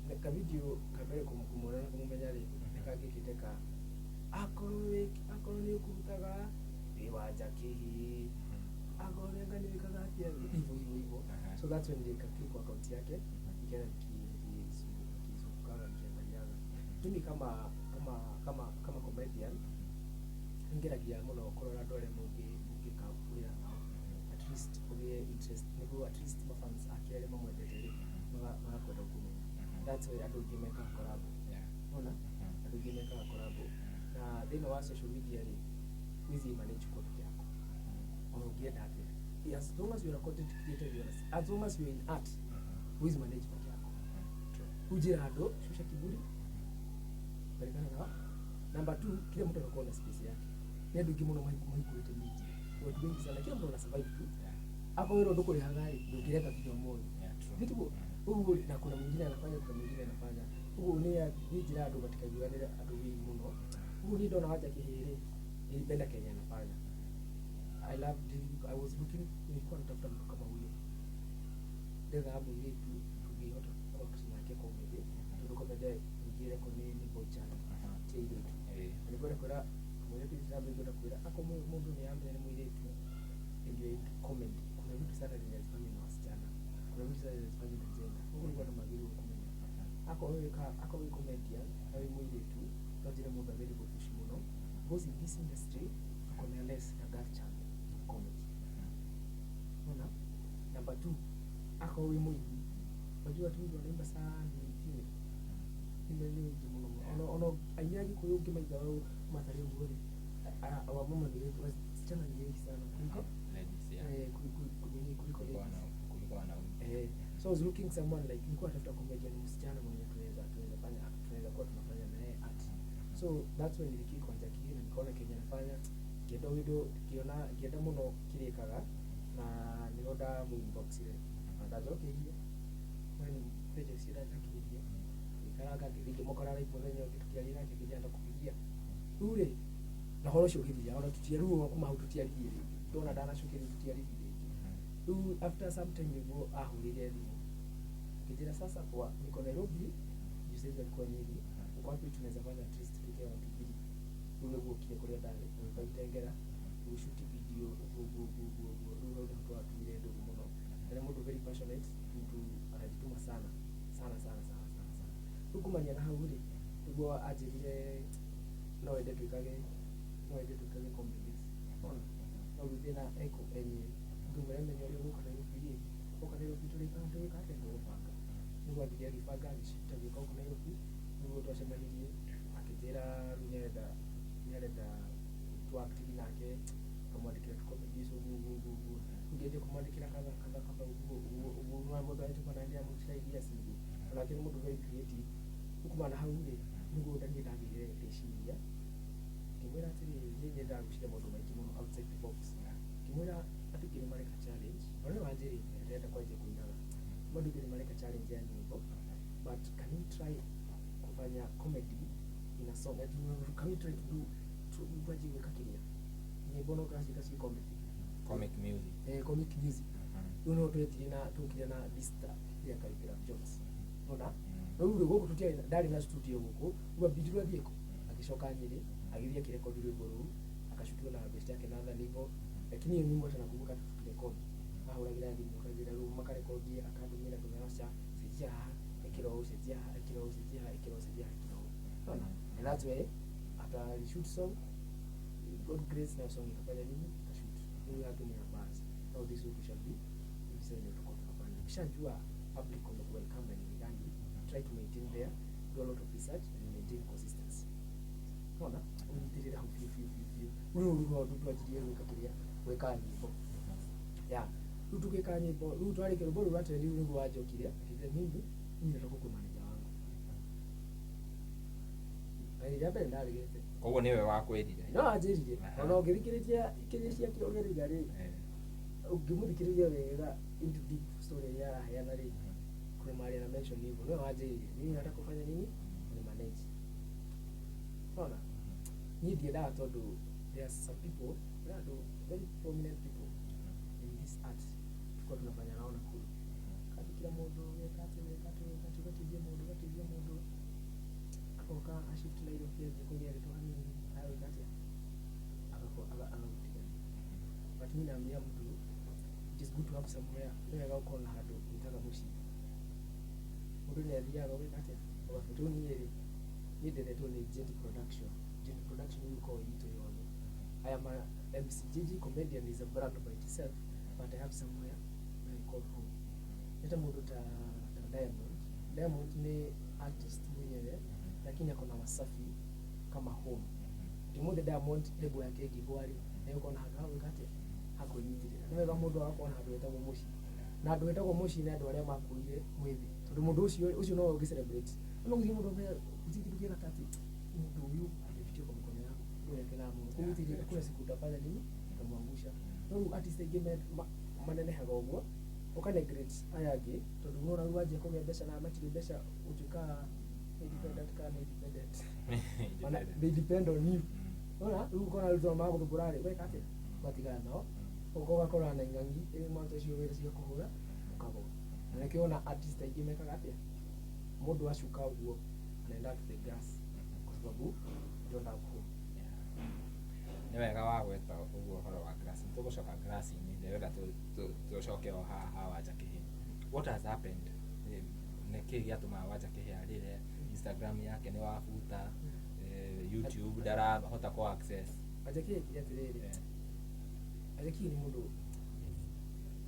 na kavideo kambere kũmuona na kũmũmenya rĩ, nĩ kangĩkĩte ka akorwo nĩ ũkũrutaga wĩ Wanja Kĩhĩ, akorwo nĩ anga nĩ wĩkaga atĩa hivyo hivyo hivyo. So that's when nikaclick kwa account yake, nikaenda nikizungukaga nikiangaliaga. Mimi kama comedian ngeragia mũno kũrora andũ arĩa mũngĩka wĩra nao, at least ũgĩe interest nĩguo at least mafans ake arĩa mamwendete rĩ, magakwenda kũmenya. That's why andũ aingĩ mekaga collab. Ona andũ aingĩ mekaga collab. Na thĩinĩ wa social media rĩ, huwezi manage kwa peke yako, ona ũngĩenda atĩa. As long as you're a content creator, as long as you're in art, huwezi manage peke yako. Ujira andũ, shusha kiburi, pelekana nao. Number two, kila mtu anakuwa na space yake. Nĩ andũ aingĩ mũno mahingũrĩte media, watu wengi sana, kila mtu ana survive tu. Ako wĩra ndũkũrĩhaga rĩ, ndũngĩreka nginya ũmũthĩ. Nĩtiguo ũguo? Na kuna mwingine anafanya, kuna mwingine anafanya ũguo. Nĩ njĩra andũ matikaiguanĩre andũ wĩi mũno. Ũguo niĩ ndona Wanja Kĩhĩ rĩ, nilipenda kenye anafanya. I loved, I was looking, nilikuwa natafuta mtu kama huyo, ndethaga mũirĩtu tũngĩhota kuact nake comedy, tondũ comedy nyingĩ ĩrekwo nĩ boy child, ti airĩtu. Na nĩngwenda kwĩra mũirĩtu, ngwenda kwĩra ako mũndũ nĩ amenya nĩ mũirĩtu and you're into comedy, kuna vitu sana zenye hazifanywi na wasichana, kuna vitu sana zenye hazifanywi na gender. Ũguo nĩguo andũ magĩrĩirwo kũmenya, akorwo wĩka, akorwo wĩ comedian na wĩ mũirĩtu, no njĩre mũndũ agĩrĩirwo gũpush mũno, because in this industry tuko na less ya girl child in comedy. Unaona? Number two, Akorwo wĩ mũini, wajua watu wengi wanaimba sana ni female. Female nĩ wengi mũno mũno. Ona aini a Gĩkũyũ ũngĩmaiga matarĩ ũguo rĩ, wamama ni wengi, wasichana ni wengi sana kuliko Ladies, yeah. kuliko Kuliko ladies. kuliko wanaume. So I was looking someone like, nilikuwa natafuta comedian msichana mwenye tunaweza kuwa tunafanya naye art. So that's when nilikia kwa Jackie na nikaona kenye anafanya, ngĩenda wĩndũ, ngĩona ngĩenda mũno kĩrĩkaga na nĩho ndamu inboxire na ndanjokeirie when page ũcio ndanjokeirie, ngĩikaranga, ngĩthiĩ ngĩmũkora live mũthenya ũngĩ tũkĩaria nake, ngĩnjĩra ndakũpigia. Rĩu rĩ, na ũhoro ũcio ũgĩthira, ona rĩu kuma hau tũtiaririe rĩngĩ, ndona ndanacokeria tũtiaririe rĩngĩ. Rĩu after some time nĩguo ahũrĩire thimũ akĩnjĩra, sasa kwa niko Nairobi juu saizi alikuwa Nyeri, uko wapi? Tunaweza fanya at least tuke 1 2 3. Rĩu nĩguo okire kũrĩa ndarĩ, tũgĩũka Gitengera, tũgĩshoot video ũguo ũguo ũguo ũguo ũguo. Rĩu hau nĩho twatumire ndũgũ mũno, na nĩ mũndũ very passionate, mtu anajituma sana sana sana sana sana sana. Rĩu kumania na hau rĩ, nĩguo anjĩrire no ende twĩkage comedies. Ona no rĩu thĩna eko enye ngĩmwĩra, menya ũrĩa gũka Nairobi rĩ, gũka Nairobi tũrĩkaga tũgĩka atĩa, tũgũbanga. Nĩguo athire agĩbanga, agĩcita gĩũka gũkũ Nairobi, nĩguo twacemanirie, akĩnjĩra rĩu nĩarenda tu act nake, akamwandĩkĩra tu comedies ũguo ũguo ũguo ũguo. Rĩu ngĩanjia kũmwandĩkĩra kadha kadha kadha ũguo ũguo ũguo, no mũndũ agĩtuĩka na ndĩramũrutĩra ideas nyingĩ, onake nĩ mũndũ very creative. Rĩu kumana na hau rĩ, nĩguo niĩ ndagĩire rĩciria, ngĩmwĩra atĩrĩrĩ, niĩ nyendaga gwĩciria maũndũ maingĩ mũno outside the box. Ngĩmwĩra andũ aingĩ nĩ mareka challenge, ona nĩwe wanjĩrĩte ndĩrenda kwanjia kũinaga, andũ aingĩ nĩ mareka challenge ya nyĩmbo, but can we try kufanya comedy in a song? Ati, can we try to do twanjie gwĩka kĩrĩa nyĩmbo no tũraciĩka ci comedy? Comic music. Comic music. Rĩu no twetire na tũkire na this ya Khaligraph Jones, ona rĩu rĩ gũkũ tũtiarĩ ndarĩ na studio gũkũ, rĩu ambindirwo athiĩ kũ, agĩcoka Nyĩrĩ, agĩthiĩ akĩrekodi rwĩmbo rũu, akashutiwa na best yake Nathan hivyo. Lakini hiyo nyimbo hata nakumbuka tukirekodi, ahũragĩra thimũ akanjĩra rĩu makarekodi, akandũmĩra, ngĩmwĩra aca, cenjia haha, ĩkĩra ũũ, cenjia haha, ĩkĩra ũũ, cenjia haha, ĩkĩra ũũ, cenjia haha, ĩkĩra ũũ. Unaona, and that's why after alishoot song, God grace, na song ikafanya nini, ikashoot. Rĩu yake ni ya buzz. Now this week we shall be hivi, sasa ndio tutakuwa tunafanya. Ukishajua public wamekuwelcome na nini gani, try to maintain there, do a lot of research and maintain consistency. Unaona, ũnyitĩrĩre hau biũ biũ biũ biũ. Rĩu rĩu rĩu twanjirie gwĩka kĩrĩa, gwĩka nyĩmbo ya rĩu, tũgĩka nyĩmbo rĩu, twarĩkia rwĩmbo rũu rwa trend. Rĩu nĩguo wanjokire akĩnjĩra, mimi nataka kuwa manager wangu, na rĩrĩa mbere ndaregete. Koguo nĩwe wakwĩrire? No anjĩrire. Aha. Ona ũngĩthikĩrĩria kĩrĩa ciake ũrĩa rĩ, ũngĩmũthikĩrĩria wega into deep story ĩrĩa araheana rĩ, kuna mahali ana mention hivyo, niwe wanjĩrire, mimi nataka kufanya nini, ni manage. Unaona, niĩ ndiendaga tondũ there are some people, there are very prominent people in this art tulikuwa tunafanya nao Nakuru, kathikira mũndũ weka atĩ weka atĩ weka atĩ, ũgateithia mũndũ, ũgateithia mũndũ, agoka ashift Nairobi, athiĩ kũgĩa rĩtwa hanini, agwĩka atĩa, agagũtiga. But mi naambia mtu, it is good to have somewhere, nĩ wega gũkorwo na handũ wĩtaga mũciĩ. Mũndũ nĩ athiaga ũgeka atĩa, ũgabuta. Rĩu niĩ rĩ, niĩ nderetwo nĩ Gent Production. Gent Production rĩu ĩkoragwo itũ yothe. I am a MC JJ comedian is a brand by itself, but I have somewhere where I call home. Nĩ ta mũndũ ta Diamond. Diamond nĩ artist mwenyewe, lakini ako na Wasafi kama home. Ũmũthĩ Diamond label yake ĩngĩgwa rĩ, nĩ egũkorwo na handũ ha gwĩka atĩa, ha kwĩnyitĩrĩra. Nĩ wega mũndũ agakorwo na handũ hetagwo mũciĩ, na andũ hetagwo mũciĩ nĩ andũ arĩa makuire mwĩthĩ, tondũ mũndũ ũcio ũcio nowe ũngĩ celebrate. No gũtirĩ mũndũ gũtirĩ kĩndũ kĩega ta atĩ mũndũ ũyũ amepitia kwa mikono yako, roho yake na mũno kũgũtirĩ, hakuna siku utafanya nini, utamwangusha. No rĩu artist aingĩ manenehaga ũguo, ũka neglect aya angĩ, tondũ nĩwona rĩu wanjia kũgĩa mbeca na matirĩ mbeca, gũtuĩka independent kana independent. Ona they depend on you. Ona rĩu ũkona rĩu tondũ magũthumbũra rĩ, weka atĩa, ũgatigana nao, ũgoka ũgakora na ing'ang'i ĩrĩ mwaka ũcio wĩra cigakũhũra ũkagũa. Na nĩkĩo ona artist aingĩ mekaga atĩa, mũndũ acuka ũguo anaenda to the grass kwa sababu you don't have home. Nĩ wega wa gweta ũguo ũhoro wa grass, nĩ tũgũcoka grass-inĩ, ndĩrenda tũcoke o haha Wanja Kĩhĩ. What has happened? Nĩ kĩĩ gĩatũma Wanja Kĩhĩ arĩre? Instagram yake nĩ wabuta, YouTube ndarahota kũ access. Wanja Kĩhĩ ekire atĩrĩrĩ, Wanja Kĩhĩ nĩ mũndũ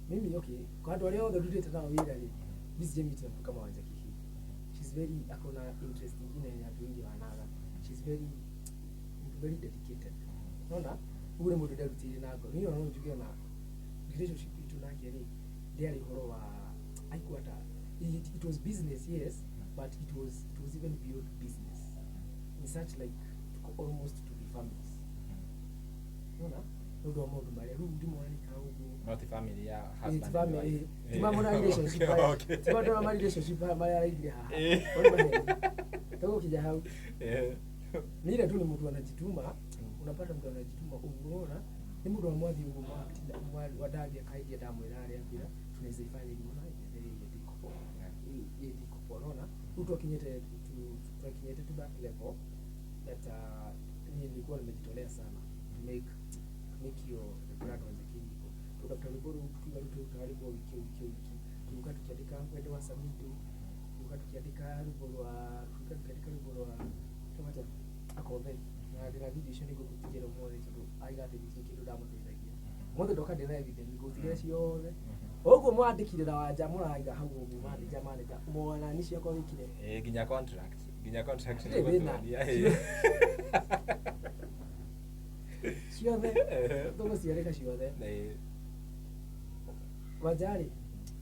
Mimi okay, kwa andũ arĩa othe ndutĩte nao wĩra rĩ, mi sijai mtu kama Wanja Kihi. She's very, akona interest ingine yenye andũ aingĩ wanaga. She's very, mtu very dedicated. Unaona? Ũguo nĩ mũndũ nderutĩire na ngoro. Niĩ ona no njuge ona relationship itũ nake rĩ, ndĩarĩ ũhoro wa haikuwa hata it was business, yes, but it was even beyond business. In such like tuko almost to be families. Unaona? Nĩ ũndũ wa maũndũ marĩa rĩu ndimona nĩkara ũguo. Not family ya It's husband and family. wife. Ti mamona relationship haya. Ti mamona ma relationship haya marĩa araigire haha. Wale maheni. Tũgũkinya hau. Ni ile tu ni mtu anajituma, unapata mtu anajituma unaona ni mtu amwathi uguo wadangia kaingia ndamwĩra arĩa ambĩra tunaweza ifanya hivi, unaona ndiko poa. Hii ndiko poa, unaona? Rĩu twakinyĩte to that level that niĩ nilikuwa nimejitolea sana to make hiyo the brand Wanja Kihi iko. Tukaruta rwĩmbo rũu tukiuga rĩu tũrutaga rwĩmbo wiki o wiki o wiki. Tuguka tukiandĩka wendo wa Samido, tuguka tukiandĩka rwĩmbo rwa tuguka tukiandĩka rwĩmbo rwa tũmate Akombe. Na ndĩna video icio nĩngũgũtigĩra ũmũthĩ tondũ aigathĩ gũtirĩ kĩndũ ndamũteithagia. Ũmũthĩ ndoka ndĩna evidence ngũgũtigĩra ciothe. Ũguo mwandĩkire na Wanja mũraiga hau ũguo manager manager mwanani ciakwa wĩkire. Nginya contract, nginya contract. Ndirĩ thĩna. Nĩgũtuonia, Ciothe tũgũciarĩka ciothe. Wanjari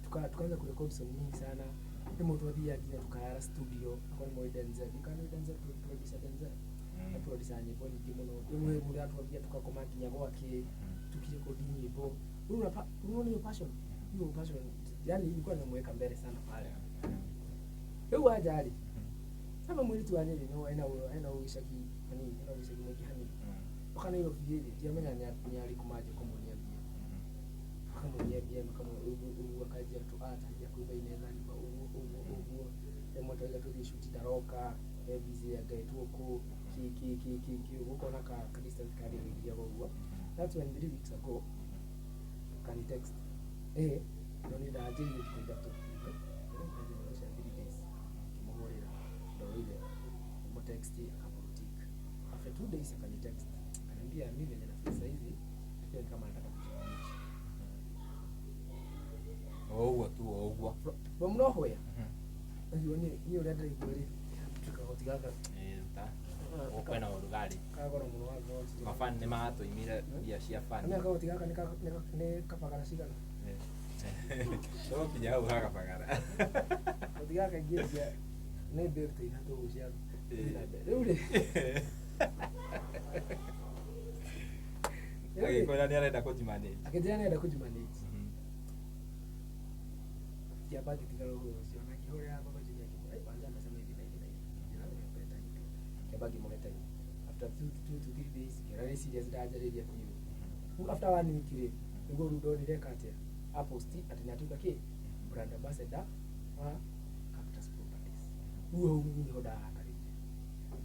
tukaanza kurekodi song nyingi sana, rĩmwe twathiaga nginya tukarara studio akorwo nĩ mũĩ Denzel, kana nĩ Denzel, producer Denzel. Na producer nyĩmbo nyingĩ mũno, rĩmwe mũndũ atwambia tukakoma nginya gwake tukirekodi nyĩmbo. Rĩu unaona hiyo passion, hiyo passion yani ilikuwa nimemweka mbele sana pale. Rĩu Wanjari sama mwĩrĩtu wa Nyĩrĩ no ena ũgĩcagi hanini, ena ũgĩcagi mũingĩ hanini. Oka Nairobi rĩ, ndiamenya nĩ arĩ kũmanjia kũmuonia mbia, makamuonia mbia, ũguo ũguo akanjia tu atanjia kuiba inaweza lipa ũguo ũguo ũguo. Rĩmwe twaiga tũthiĩ shoot ndaroka, e busy angaĩtwo kũ ki ki ki ki ki ũguo, ũkona ka distance karĩrĩria ũguo. That's when 3 weeks ago kani text, no nĩ ndanjĩrire thikũ 3, cia 3 days, ngĩmũhũrĩra ndoire text akablue. After 2 days akani text akaniambia, mi venye na feel saizi, I feel kama nataka kujimanage. O ũguo tu o ũguo. From nowhere. Acio niĩ ũrĩa ndĩraigua rĩ, kagoti gaka. Ruta kwĩna ũrugarĩ. Kagoro mũno wa goti. Mafan nĩ maratũimire mbia cia fan. Amenya kagoti gaka nĩ kabagara cigana? Tũgũkinya hau hagabagara. Kagoti gaka ingĩendia nĩ mbĩru ta ithatũ ũguo cia rĩu rĩ. Rĩu rĩ, Agĩkwĩra nĩ arenda kũjimanage. Akĩnjĩra nĩarenda kũjimanage. Kĩamba ngĩtigara ũhoro ũcio na ngĩhũrĩra baba Jimmy akĩmwĩra, "Ai, Wanja amesema hivi na hivi na hivi." Ngĩra nimpe time tu. Kĩamba ngĩmũhe time. After 2 to 3 days ngĩona nĩ serious ndanjarĩria biũ. Rĩu after one week rĩ, nĩguo rĩu ndonire eka atĩa, aposti atĩ nĩatuĩka kĩ brand ambassador wa Cactus Properties. Rĩu hau nĩho ndarakarĩire.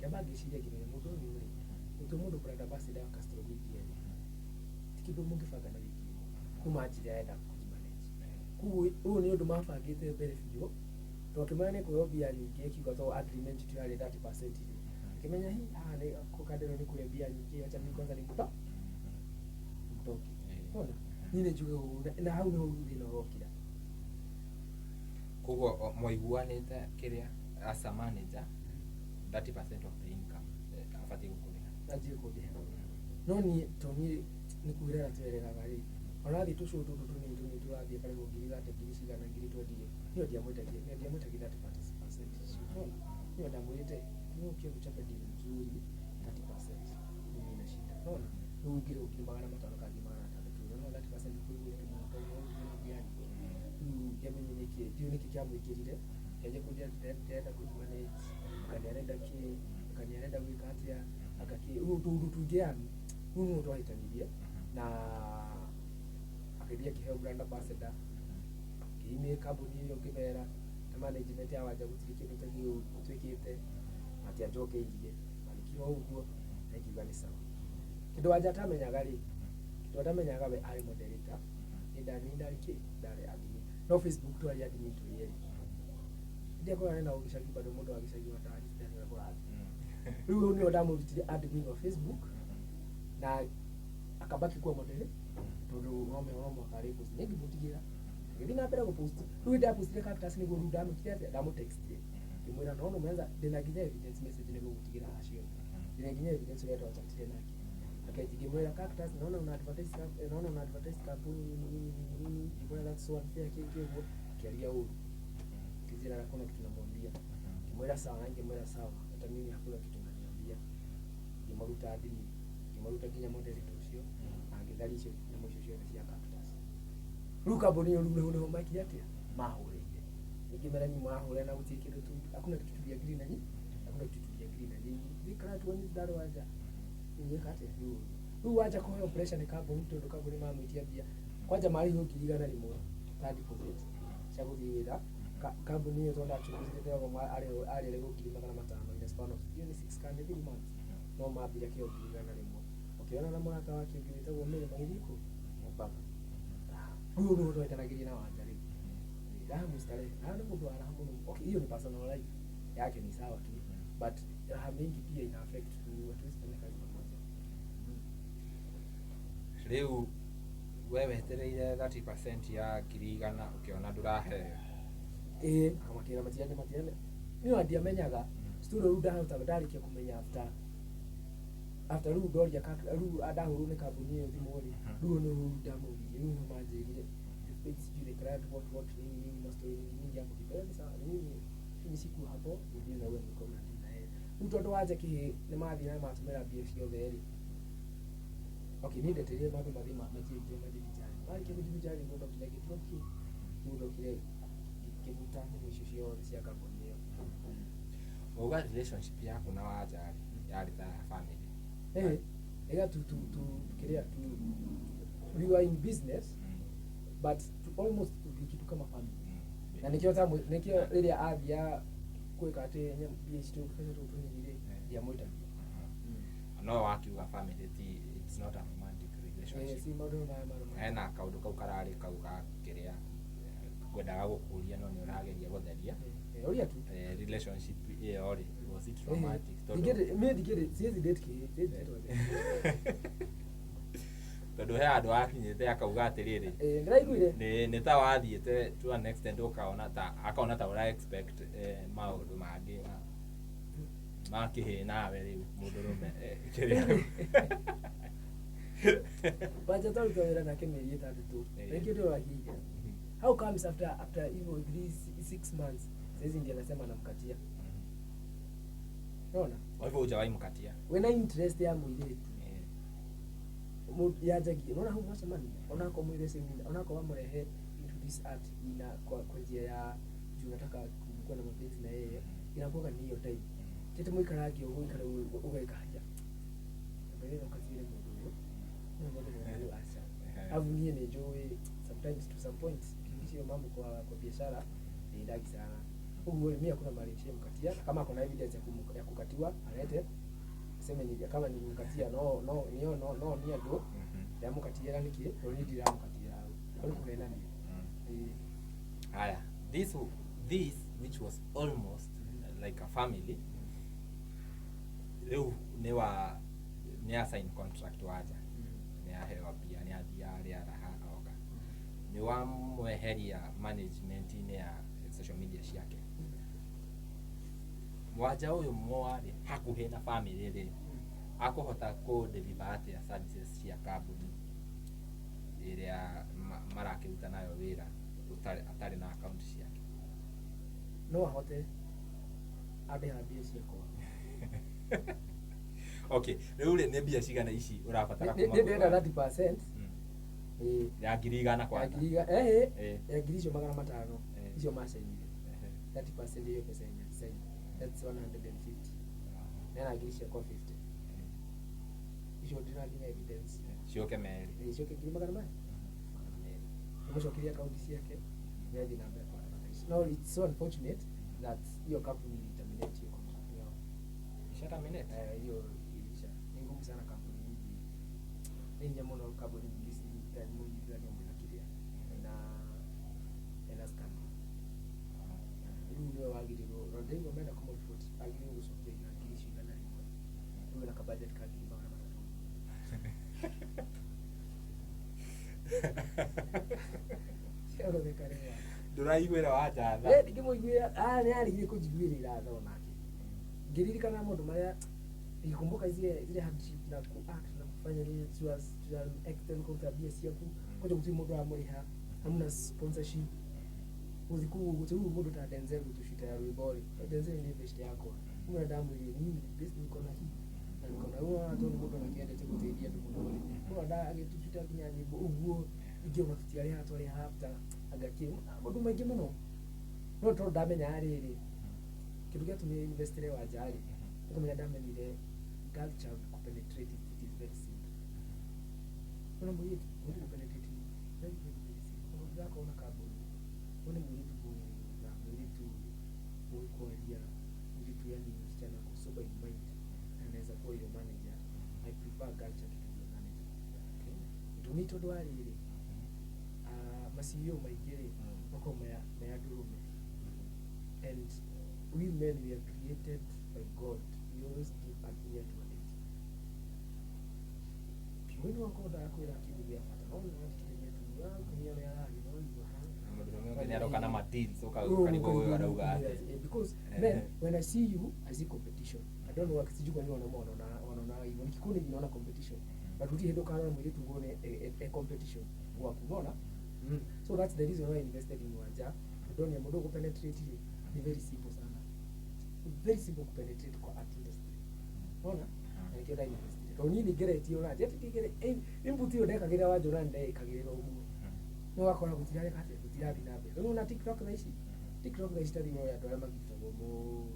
Kĩamba ngĩciria ngĩmenya mũndũ ũyũ rĩ, gũtua mũndũ brand ambassador wa Castro Media rĩ, ti kĩndũ mũngĩbanga na wiki ĩmwe. Kuma anjĩre arenda kũjimanage. Koguo ũyũ nĩ ũndũ mabangĩte mbere biũ, tondũ akĩmenya nĩ kũheo mbia nyingĩ, akiuga to agreement itũ yarĩ 30% rĩ, akĩmenya hi haha nĩ kandĩro nĩ kũrĩa mbia nyingĩ, acha mimi kwanza nimtoke mtoke. Unaona, niĩ nĩ njuge ũguo na hau nĩho thĩna ũrokĩra. Koguo mwaiguanĩte kĩrĩa as a manager 30% of the income abatiĩ gũkũrĩha. Anjie kũndĩha, no niĩ to niĩ nĩ kwĩrera twereraga rĩ, onathiĩ tũcũũ tũtũ tũnini tũnini tũrathiĩ karĩhwo ngiri thate, ngiri cigana, ngiri 20 rĩ, niĩ ndiamwĩtagia, niĩ ndiamwĩtagia 30% icio. Unaona, niĩ ndamwĩrĩte niũke uchape deal mzuri, 30% mimi na shida. Unaona, rĩu ũngĩrĩhwo ngiri 500 kana ngiri 600, unaona 30% kũigua ũndũ mũno tondũ mbia nyingĩ. Rĩu ndiamenye nĩkĩ, ndiũĩ nĩkĩ kĩamũingĩrire kĩanjia kũnjĩra ndĩrenda kũjimanage, anga nĩarenda kĩ, anga nĩarenda gwĩka atĩa, anga kĩ, rĩu tũũndũ tũingĩ yani. Rĩu nĩho twahĩtanirie na akĩthiĩ akĩheo brand ambassador, ngĩ-email kambuni ĩyo ngĩmera ta management ya Wanja gũtirĩ kĩndũ ta kĩu twĩkĩte, matianjokeirie, marĩkire o ũguo na ingiuga nĩ sawa. Kĩndũ Wanja atamenyaga rĩ, kĩndũ atamenyaga we arĩ moderator, niĩ ndarĩ kĩ ndarĩ admin, no Facebook twarĩ admin twĩ erĩ. Ndiakorwo na gĩcagi bado mũndũ wa gĩcagi ũtarĩ ũrĩa kũrathiĩ. Rĩu hau nĩho ndamũrutire admin wa Facebook na akabaki kuwa moderator. Tondu no me no mwaka rĩ post. Nĩ ngĩmũtigĩra. Ngĩthiĩ na mbere gũpost. Rĩu ndapostire Cactus nĩguo rĩu ndamwĩkire atĩa? Ndamũtextire. Ngĩmwĩra no nũmenza ndĩna nginya evidence message nĩguo gũtigĩra haha ciothe. Ndĩna nginya evidence ũrĩa twachatire nake. Akaji ngĩmwĩra Cactus naona una advertise naona una advertise kampuni nini nini nini nini, ngĩmwĩra that's so unfair kĩngĩ ũguo, akĩaria ũru. Kizira hakuna kitu namwambia. Ngĩmwĩra sawa, na ngĩmwĩra sawa, hata mimi hakuna kitu naniambia. Ngĩmaruta admin, ngĩmaruta nginya moderator ũcio, na ngĩtharia icio nyamũ icio ciothe cia Cactus. Rĩu kambuni ĩyo rĩu nĩho nĩho mekire atĩa? Mahũrĩire. Ningĩ mera nyinyi mwahũra na gũtirĩ kĩndũ tu, hakuna kitu tuliagree na nyinyi, hakuna kitu tuliagree na nyinyi. Thikara tuone ndarĩ wanja. Rĩu atĩa? Rĩu rĩu wanja kũheo pressure nĩ kambuni tondũ kambuni mamwĩtia mbia. Kwanja marĩhwo 100,000 ta deposit cia gũthiĩ wĩra. Kambuni ĩyo tondũ ndachunguzire ndĩrauga arĩrĩhwo 500,000 in a span of hiyo ni 6 kana 3 months. No mambire kĩo 100,000. Ũkĩona na mũrata wake ũngĩ wĩtagwo Mary magĩthiĩ kũ? Mombatha. Rĩu nĩho twatanagĩria na wanja rĩu. Raha mustarehe. Na nĩ mũndũ wa raha mũno. Okay, hiyo ni personal life yake ni sawa tu. But raha mingi pia ina affect tu, hatuwezi fanya kazi pamoja. Rĩu we wetereire 30% ya 100,000 ũkĩona ndũraheo. Ĩĩ, akamakĩra matigane matigane. Niĩ ndiamenyaga story rĩu ndahota ndarĩkia kũmenya after rĩu ndoria rĩu ndahũrwo nĩ kambuni ĩyo thimũ rĩ, rĩu nĩ rĩu ndamũririe, rĩu nĩho manjĩrire sijui the client what nini nini ma story nyingi nyingi hapo kibele ni sawa, mimi siku hapo ndio na wewe mko mna na yeye rĩu tondũ wanja kĩhĩ nĩ mathiĩ na matũmĩra mbia ciothe rĩ. Okay, niĩ ndetereire mambe mathiĩ majienjoy majivinjari. Marĩkia kũjivinjari nĩguo ndokire ngĩtua kĩ, nĩguo ndokire ngĩbuta nyamũ icio ciothe cia kambuni ĩyo. Wauga relationship yaku na wanja rĩ yarĩ ta ya family. Eh, ega tu tu tu kĩrĩa tu we were in business but to almost to be kitu kama family. Na nĩkĩo nĩkĩo rĩrĩa athia gwĩka atĩ mbia ici tũbeca tũtũ tũnini rĩ, ndiamwĩtagia. No wakiuga family ti, it's not a romantic relationship. Si maũndũ maya ma Hena kaũndũ kau kararĩ kau ga kĩrĩa ngwendaga gũkũria no nĩ ũrageria gũtheria. Ũria tu. Relationship ĩyo rĩ, was it romantic? Tondũ Ndingĩrĩ mimi ndingĩrĩ siwezi date kĩ siwezi date wazee. Tondũ he handũ hakinyĩte akauga atĩrĩrĩ, Ndĩraiguire. nĩ ta wathiĩte to an extent ũkaona ta akaona ta ũra expect maũndũ mangĩ ma kĩhĩ nawe rĩu mũndũrũme, kĩrĩa Wanja twaruta wĩra nake mĩeri 6. Rĩngĩ ndĩrahiire. How comes after hivyo 3 6 months saizi ndiye anasema anamkatia? Unaona? Kwa hivyo hujawahi mkatia? Wena interest ya mũirĩtu yanjagia unaona hau mwacemania onako mwĩ the same, onako wamũrehe into this art ina kwa njia ya juu nataka kuwa na mapenzi na yeye, inakuwa ni hiyo time tete mũikarange ũguo ikara ũgeka haya mbere no katire mũndũ ũyũ no mũndũ ũyũ aca. Alafu niĩ nĩ njũĩ sometimes to some point ukiingisha hiyo mambo kwa biashara ni ndagi sana. Ũguo mimi hakuna mahali nishamkatia. Kama kuna evidence ya kukatiwa alete, seme ni kama nilimkatia no no niyo no no ni andũ ndamũkatiĩra nĩkĩ tondũ niĩ ndiramũkatiĩra hau hau kũhenania. Ĩĩ. Haya, this which was almost like a family, rĩu nĩ wa nĩ a sign contract wanja nĩ aheo mbia nĩ athiĩ arĩa raha oka nĩ wamweheria management-inĩ ya social media ciake. Mwanja ũyũ mwarĩ hakuhĩ na family rĩ, akũhota kũ deliver atĩa services cia kambuni ĩrĩa marakĩruta nayo wĩra atarĩ na account ciake? No ahote andĩha mbia ciakwa. Okay, rĩu rĩ nĩ mbia cigana ici ũrabatara Nĩ kuma ndĩrenda kwĩ 30%. Ĩĩ. Ya 100,000 Ya kwanza. Ya 500,000 icio macainire. 30% hiyo pesa yenye alisaini, that's 150 nena ngiri ciakwa 50 icio ndĩna nginya evidence. Ciũke merĩ. Ĩĩ, ciũke 200,200. Nĩmũcokerie akaunti ciake nĩathiĩ na mbere kwa. No it's so unfortunate that hiyo kampuni iliterminate hiyo contract yao. Isha terminate? Eh, hiyo ilisha. Ni ngumu sana kampuni nyingi, nĩ hinya mũno kampuni nyingĩ mũnyitithanie mwĩna kĩrĩa ena scandal. Rĩu nĩwe wagĩrĩirwo na ndaigua menda kũmũriboti agĩrĩirwo gũcokia 100,100. Rĩu ena kabudget ka 300,000. Tiga gũtheka rĩu. Ndũraiguĩra Wanja tha? Eh, ndingĩmũiguĩra, ah, nĩ arigire kũnjiguĩrĩra tha onake. Ngĩririkana maũndũ marĩa nikikumbuka zile hardship na kuact na kufanya nini to an extent kũruta mbia ciaku kwanja gũtirĩ mũndũ ũramũrĩha, hamna sponsorship, gũthiĩ kũu ũguo. Rĩu mũndũ ta Denzel gũtũcita ya rwĩmbo rĩ, Denzel nĩ best yakwa, ũmwe ndamwĩrire mimi best niko na hii na niko na huo, tondũ mũndũ anakĩendete gũteithia andũ mũno rĩ, ũrona agĩtũcuta nginya nyĩmbo ũguo ingĩ ona tũtiarĩhaga, twarĩhaga after agakĩ maũndũ maingĩ mũno. No tondũ ndamenyaga rĩrĩ, kĩndũ gĩatũmire investire Wanja rĩ, nĩ kũmenya ndamenyire girl child kupenetrate it is very simple. Ona mũirĩtu kupenetrate ni very very very simple. Ona ũngĩgakorwo na kambuni, wone mũirĩtu mwega, mũirĩtu ũĩ kwaria, mũirĩtu yani msichana ako sober in mind na anaweza kuwa your manager, I prefer girl child to be your manager. Gĩtũmi tondũ wa rĩrĩ, ma CEO maingĩ rĩ, makoragwo me andũrũme, and we men, we are created by God, we always give an ear to a lady. Mwini wakwa ndakwĩra kĩndũ gĩa bata, no nĩ wathikĩrĩria tu ũrakumia ũrĩa araria, no igua Mũndũrũme ũngĩ nĩaroka na ma deals, ũkarigwo ũyũ arauga atĩa. Because men, when I see you, I see competition. I don't know why, sijui kwa nini wanaume wanaona hivyo. Nikikuona hivi naona competition, but uti hendo kana mũirĩtu nguone e competition gwaku, unaona. So that's the reason why I invested in Wanja. Ndonye mũndũ kupenetrate rĩ, ni very simple sana, very simple kupenetrate kwa art industry, unaona. Na nĩkĩo ndainvestire, tondũ niĩ nĩngeretie ona njeti ndigere input ĩyo ndekagĩrĩra Wanja, ona nĩndekagĩrĩra ũguo, no wakora gũtirareka atĩa, gũtirathiĩ na mbere. Rĩu ona TikTok thaa ici, TikTok thaa ici ta thimũ ya andũ arĩa magiftagwo mũno,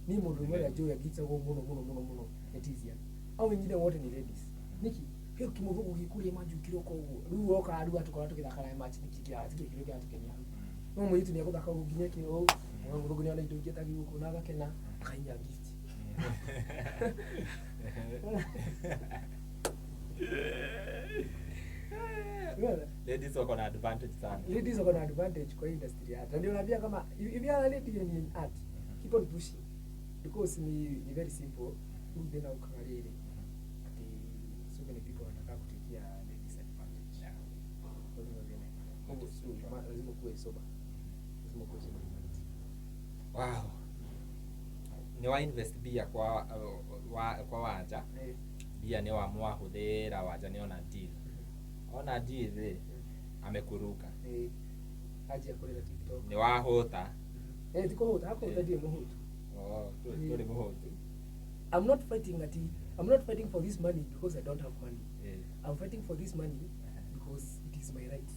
niĩ mũndũ ũmwe ũrĩa njũĩ agiftagwo mũno mũno mũno mũno nĩ Tizian, au wengine wote ni ladies. Niki hĩo kĩmũthũngũ gĩkũrĩa manju kĩroko ũguo, rĩu woka rĩu atũkorwo tũgĩthaka naye match, nĩkĩ kĩrathiĩ kĩrĩa kĩratũkenia hau, no mũirĩtu nĩ egũthaka ũguo nginya kĩ ũũ, mũthũngũ nĩona indo ingĩ atagĩrĩirwo kuona agakena akahinya gift. Unaona? Ladies wako na advantage sana. Ladies wako na advantage kwa industry ya art. Na ndio naambia kama if you are a lady in art, keep on pushing because ni very simple. Rĩu thĩna ũkaga rĩrĩ atĩ so many people wanataka kutikia ladies advantage. Lazima thĩna. Koguo so lazima kuwe sober. Lazima kuwe sober in mind. Wow, nĩ wa invest mbia kwa Wanja. Mbia nĩ wamwahũthĩra Wanja nĩ ona deal, ona deal rĩ, amekuruka. Anjia kũrĩra TikTok. Nĩ wahũta? Eh, ti kũhũta, hakũhũta ndirĩ mũhũtu. Oh, ndũrĩ mũhũtu. I'm not fighting ati I'm not fighting for this money because I don't have money. I'm fighting for this money because it is my right.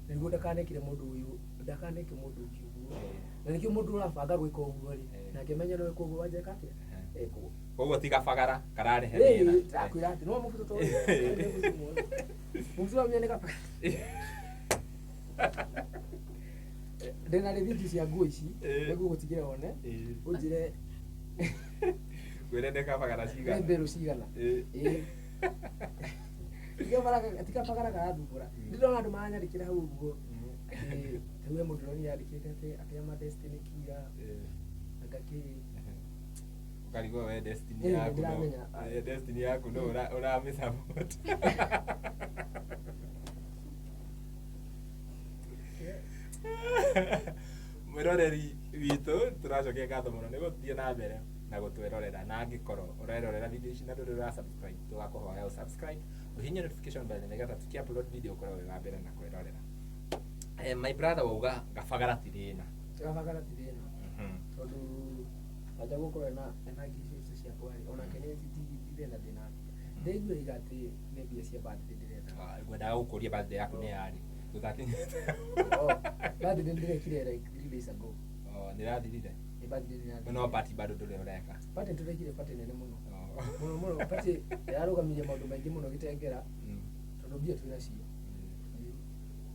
Na nĩguo ndakanekire mũndũ ũyũ, ndakaneke mũndũ ũngĩ ũguo. Na nĩkĩo mũndũ ũrabanga gwĩka ũguo rĩ, nake menye no ĩkwo ũguo wanjeka atĩa? Ekwo. Koguo ti gabagara kararehe Ĩĩ, thĩna. ndĩrakwĩra atĩ no mũbuto to mũbuto wa menya nĩ gabagara. Ndĩna rĩthiti cia nguo ici, nĩguo gũtigĩra wone, ũnjĩre Ngwĩre nĩ kabagara nĩ cigana. mbĩrũ cigana. Ĩĩ. Ti kabagara karathumbũra. Ndĩrona andũ maranyandĩkĩra hau ũguo. Atĩ ta we mũndũ ũrĩa yandĩkĩte atĩ ama destiny killer, anga kĩ. Ũkarigwo we destiny yaku no nĩndĩramenya. Destiny yaku no ũramĩ support. Mwĩroreri witũ, tũracokia ngatho mũno nĩ gũthiĩ na mbere na gũtwĩrorera, na angĩkorwo ũrerorera video ici na ndũrĩ ũra subscribe, tũgakũhoya ũ subscribe, ũhihinye notification bell nĩgetha tuki upload video ũkorwo wĩ wa mbere na kwĩrorera. My brother, wauga gabagara ti thĩna. Kabagara ti thĩna, tondũ wanja gũkorwo ena gift ciakwa rĩ, onake nĩ ti thĩna ndĩna mbia, ndĩiguĩrĩire atĩ nĩ mbia cia birthday ndĩretha. Ah, ngwendaga gũkũria birthday yaku nĩ yarĩ tũtakinyĩte? Oh, birthday ndĩrekire like 3 days ago. Oh, nĩrathirire? Nĩ birthday nĩ No party bado ndũrĩ ũreka? Party tũrekire, party nene mũno. Oh. Mũno mũno, party yarũgamirie maũndũ maingĩ mũno gĩtengera, tondũ mbia twĩ nacio.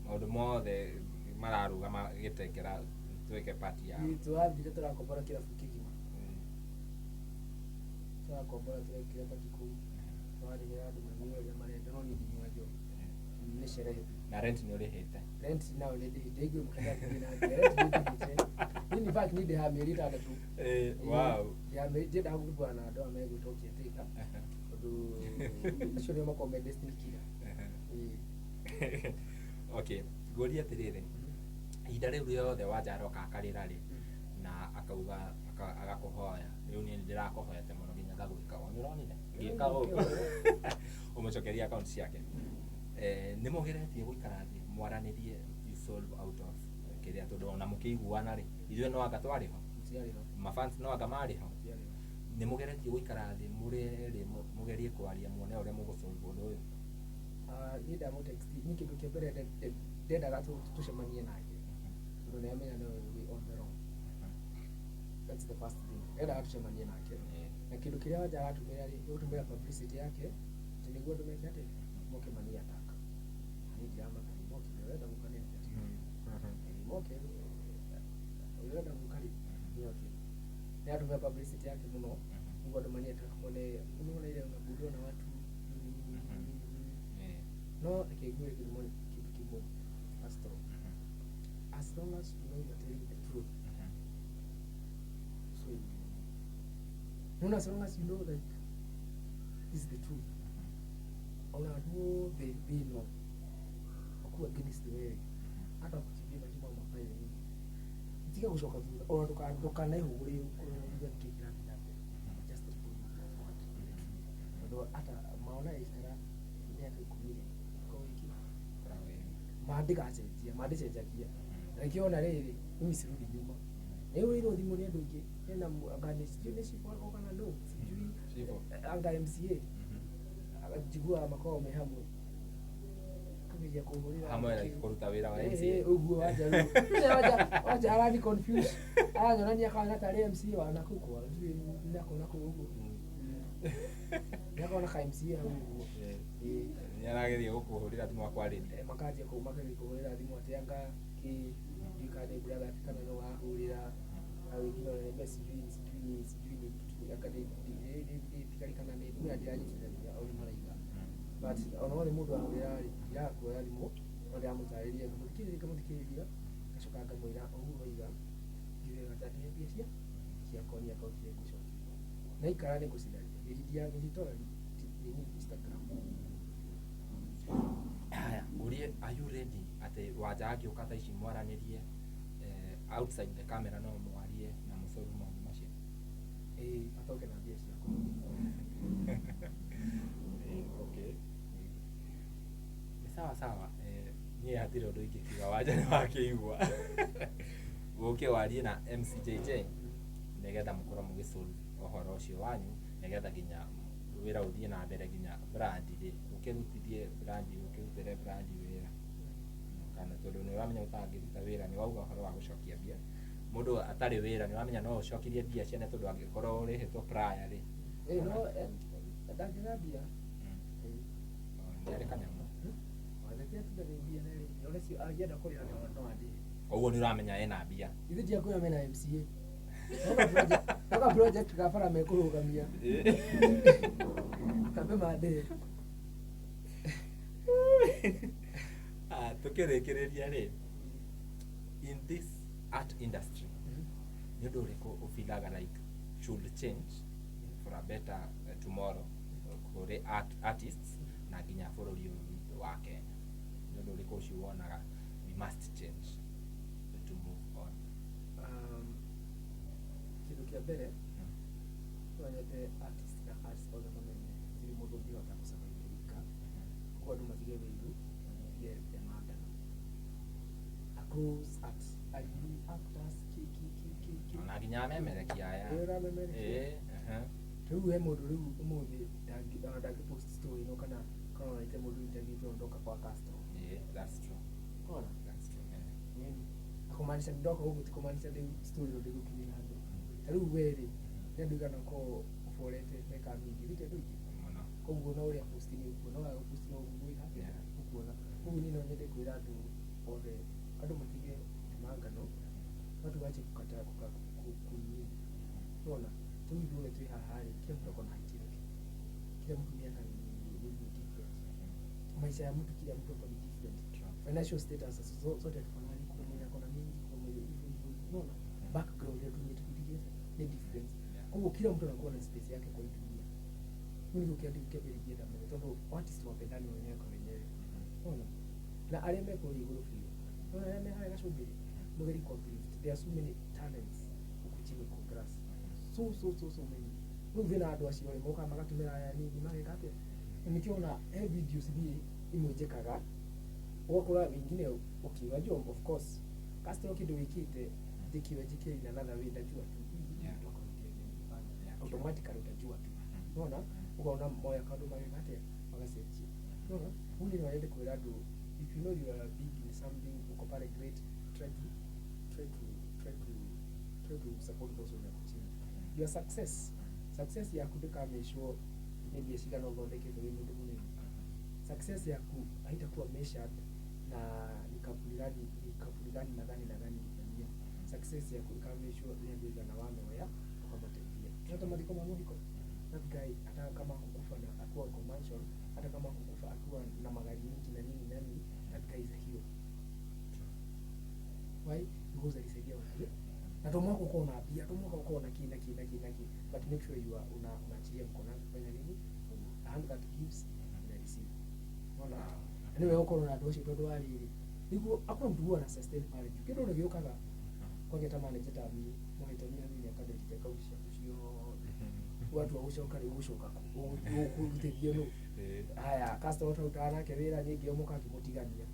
Maũndũ mothe mararũgama gĩtengera twĩke party yao. Tũrathire tũrakombora kĩrabu kĩgima, tũrakombora, tũrekire party kũu, tũrarĩhĩra andũ manyue ũrĩa marenda, no niĩ ndinyua njohi, nĩ sherehe tu. Na rent nĩ ũrĩhĩte? Rent nayo nĩ ndĩhĩte, ndĩigue mũkenya thiĩ na mbere, rent nĩ ndĩhĩte. Niĩ in fact niĩ ndĩhaga mĩeri 6. Ndĩhaga mĩeri, ndiendaga gũthumbũrana na andũ aya megwĩtwo caretaker, tondũ acio nĩo makoragwo me destiny killer. Ĩĩ. Okay, ngũrie atĩrĩrĩ, ihinda rĩu rĩothe Wanja aroka akarĩra rĩ, na akauga agakũhoya, rĩu niĩ nĩndĩrakũhoete mũno nginya ngagwĩka ũũ, nĩũronire ngĩka ũũ, ũmũcokerie account ciake. Nĩ mũgeretie gũikara thĩ mwaranĩrie, you solve out of kĩrĩa, tondũ ona mũkĩiguana rĩ, ithuĩ no anga twarĩ ho, mafans no anga marĩ ho. Nĩ mũgeretie gũikara thĩ mũrĩ mũgerie kwaria muone ũrĩa mũgũsolve ũndũ ũyũ? Niĩ ndamũtext, niĩ kĩndũ kĩa mbere ndendaga tũcemanie nake, tondũ nĩamenya no wĩ on the wrong. That's the first thing, ndendaga tũcemanie nake. Na kĩndũ kĩrĩa Wanja aratũmĩra rĩ, nĩ gũtũmĩra publicity yake atĩ nĩguo andũ meke atĩ moke mani attack. Niĩ ndiramaka, moke, ũrĩa ũrenda gũka nĩ oke, moke, ũrĩa ũrenda gũka rĩ nĩ oke. Nĩ aratũmĩra publicity yake mũno nĩguo andũ mani attack, mone unaona ile unagundua na watu nini nini nini nini. No reke ngwĩre kĩndũ kĩmwe, Pastor, as long as you know you are telling the truth, so you know, as long as you know like this is the truth, ona andũ othe thĩ ĩno makuwa against wewe, hata wakuchimbia mashimo mafanye nini, tiga gũcoka thutha, ona ndũkanehũgũre ũrore thutha nĩkĩĩ kĩrathiĩ na mbere. Just keep on moving forward with the truth, tondũ hata maona ĩikara mĩaka 10 rĩ, ĩkorwo ĩkĩ mandĩgacenjia, mandĩcenjagia. Na nĩkĩo ona rĩrĩ, mimi sirudi nyuma. Nĩ ũrĩirwo thimũ nĩ andũ aingĩ, hena anga nĩ sijui nĩ chifu wako kana no sijui anga MCA njiguaga makoragwo me hamwe akageria kũhũrĩra hamwe kũruta wĩra wa MCA. Ũguo Wanja rĩu Wanja arani confuse, aranyonania kana tarĩ MCA wa nakũu kwa sijui nako nakũu ũguo, nĩakona ka MCA hau ũguo. Nĩ arageria gũkũhũrĩra thimũ akwarĩrie. Makanjia kũu makageria kũhũrĩra thimũ atĩ anga kĩ sijui kana nĩ brother yake kana no ahũrĩra au wengine wananiambia sijui sijui sijui ni kitu anga ni thigari kana nĩ niĩ ndiranyitithania au nĩ maraiga, but ona wothe mũndũ ahũrĩra rĩ, ndiraga kuoya thimũ, no ndĩramũtarĩria, ngamũthikĩrĩria ngamũthikĩrĩria, ngacoka ngamwĩra ũguo waiga ndiwega ta mbia cia ciakwa ni akaunti ngũcokia na ikara nĩ ngũcitharia nĩnditoa nini Instagram. Haya, ngurie, are you ready atĩ Wanja angĩũka thaa ici mwaranĩrie outside the camera, no mwarie na mũsolve maũndũ macio? Ĩĩ, atoke na mbia ciakwa. Okay, nĩ sawa sawa. Niĩ hatirĩ ũndũ ingĩkiuga, Wanja nĩ wakĩigua, ũke warie na MCJJ nĩgetha mũkorwo mũgĩsolve ũhoro ũcio wanyu, nĩgetha nginya wĩra ũthiĩ na mbere, nginya brand rĩ, ũkĩrutithie brand, ũkĩrutĩre brand wĩra, kana tondũ nĩ ũramenya ũtangĩruta wĩra, nĩ wauga ũhoro wa gũcokia mbia, mũndũ atarĩ wĩra nĩ ũramenya no ũcokirie mbia ciene, tondũ angĩkorwo ũrĩhĩtwo prior rĩ. Ĩĩ, no ndangĩga mbia. Nĩ arĩ kanyamũ. Wathete atuga nĩ mbia nerĩ one cio angĩenda kũrĩha no andĩhe. Koguo nĩ ũramenya ena mbia. Ithuĩ tiakwĩra mena MCA noka project ga bara mekũrũgamia kambe mandĩhe. Tukĩrĩkĩrĩria rĩ, in this art industry, nĩ ũndũ ũrĩkũ ũbilaga like should change for a better tomorrow kũrĩ artists na nginya bũrũri ũyũ witũ wa Kenya? Nĩ ũndũ ũrĩkũ ũcio wonaga we must change to move on? Kĩndũ kĩa mbere, no nyende artist na arts othe mamenye gũtirĩ mũndũ ũngĩhota gũsurvive wika. Koguo andũ matige wĩiru na matige gũtemangana across art, aini, actors, ki ki ki ki ki. Ona nginya amemerekia aya. Ĩĩ, ũramemerekia. Ĩĩ, aha. Rĩu he mũndũ rĩu ũmũthĩ ona ndangĩ post story ĩno kana ona ite mũndũ interview tondũ ndoka kwa Castro. Ĩĩ, that's true. Ona That's true, yeah. nini akumaanisha ndoka gũkũ ti kumaanisha rĩu story ĩno ndĩgũkinyĩra andũ. Ta rĩu we rĩ, nĩ andũ igana ũkorwo ũborete meka mingĩ thite andũ aingĩ. Mũno. Koguo no ũrĩa post nĩ ũkuona, no post no ũguo gwĩka ũkuona. Koguo niĩ no nyende kwĩra andũ othe, andũ matige temangano, watu wache kukataa kunini. Unaona, rĩu ithuothe twĩ haha rĩ, kila mtu ako na height yake, kila mtu miaka ni different, maisha ya mtu kila mtu ako ni different, financial status zote hatufanani. Kuna mwenye ako na mingi, kuna mwenye hivyo hivyo, unaona, background yetu ni ni different. Koguo kila mtu anakuwa na space yake kwa hii dunia. Mimi ndio kitu kile kile mbele, tondu artist wapendani wenyewe kwa wenyewe, unaona. Na arĩa me kũrĩa igũrũ biũ, no arĩa me harĩa gacũmbĩrĩ, mũgeri kwa uplift. There are so many talents huku chini kwa grass, so so so so many. Rĩu thĩna andũ acio rĩ, mokaga magatũmĩra aya nini mageka atĩa. Na nĩkĩo he videos niĩ imwe njĩkaga, ũgakora wengine, okay, unajua, of course customer kĩndũ wĩkĩte njĩkiwe njĩke in another way, ndajua tu hii ndio content nilifanya. Automatically utajua tu, unaona, ukaona moya kaũndũ mageka atĩa, magacenjia, unaona. Huu nĩ wende kwĩra andũ, if you know you are big in something, uko pale great, try to support those wenye wako chini. Your success yaku ndĩkamĩcwo nĩ mbia cigana ũthondekete wĩ mũndũ mũnene. Success yaku haitakuwa measured na ni kampuni gani na gani na gani ulifanyia. Success yaku ikamĩcwo nĩ andũ igana wameoya ukamateithia. Hata mathiko ma mũhiko, that guy, hata kama kukufa na akiwa kwa mansion, hata kama kukufa akiwa na magari mingi na nini na nini, that guy is a hero. Why? Because alisaidia watu. Na to mwaka uko na pia to mwaka uko na ki na ki na ki na ki, but make sure you are unaachilia mkono wako kufanya nini. A hand that gives ina receive, unaona. Anyway, ukorwo na andũ acio, tondũ wa rĩrĩ, nĩguo hakuna mtu huwa ana sustain pale juu. Kĩndũ nĩ gĩũkaga kwagĩa ta manager ta niĩ mũhĩtania niĩ nĩakadelete account ciaku ciothe, watua gũcoka rĩ, ũgũcoka kũ ũkũrutithio nũ? Haya, customer twarutaga nake wĩra ningĩ omoka akĩmũtigania.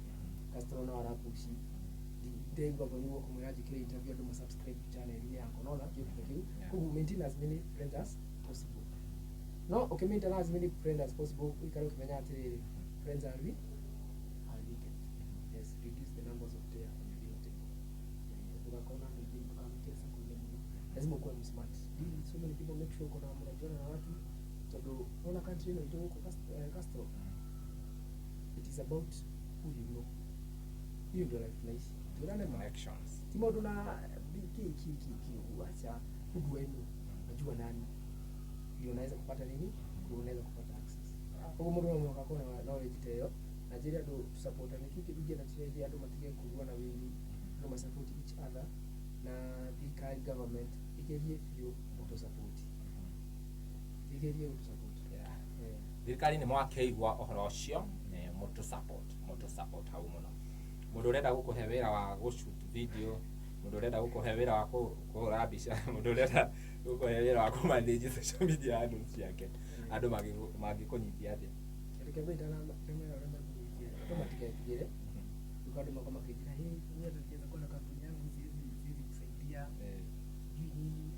Customer no arapushi ndĩigua thoni gũkũ mwĩra njĩkĩre interview, andũ ma-subscribe channel-inĩ yakwa, nona kĩndũ ta kĩu. Koguo maintain as many friends as possible. No ũkĩ maintain as many friends as possible, ũikare ũkĩmenya atĩrĩrĩ, friends are we are wicked. Yes, reduce the numbers of tear on your dinner table. Ndũgakorwo na andũ aingĩ, ndũkamĩkĩre circle mũno. Lazima ukuwe msmart, deal with so many people, make sure uko na mnajuana na watu, tondũ unaona country ĩno itũ gũkũ Castro, it is about who you know. Hiyo ndio life tunaishi, tuonane ma Connections. Ti maũndũ na ki ki ki ki acha. Who do I know? Najua nani ndio unaweza kupata nini, ndio unaweza kupata access. Koguo mũndũ no mũhaka akorwo na knowledge ta ĩyo, na njĩre andũ supportane. Kĩu kĩndũ ingĩenda kĩrĩa andũ matige kũrua na wĩiru, andũ ma support each other, na thirikari, government ĩgerie biũ gũtũ support, ĩgerie gũtũ support. Eh. Thirikari nĩ mwakĩigua ũhoro ũcio, nĩ mũtũ support hau mũno. Mũndũ ũrenda gũkũhe wĩra wa gũ-shoot video, mũndũ ũrenda gũkũhe wĩra wa kũhũra mbica, mũndũ ũrenda gũkũhe wĩra wa kũ-manage social media handles ciake, andũ mangĩkũnyitia atĩa? Kĩndũ kĩa mbere itanamera ũrĩa mekũnyitia, andũ matigetigĩre. Rĩu andũ makorwo makĩnjĩra, "Hey, mimi hata nikianza kuwa na kampuni yangu siwezi kusaidia," sijui nini.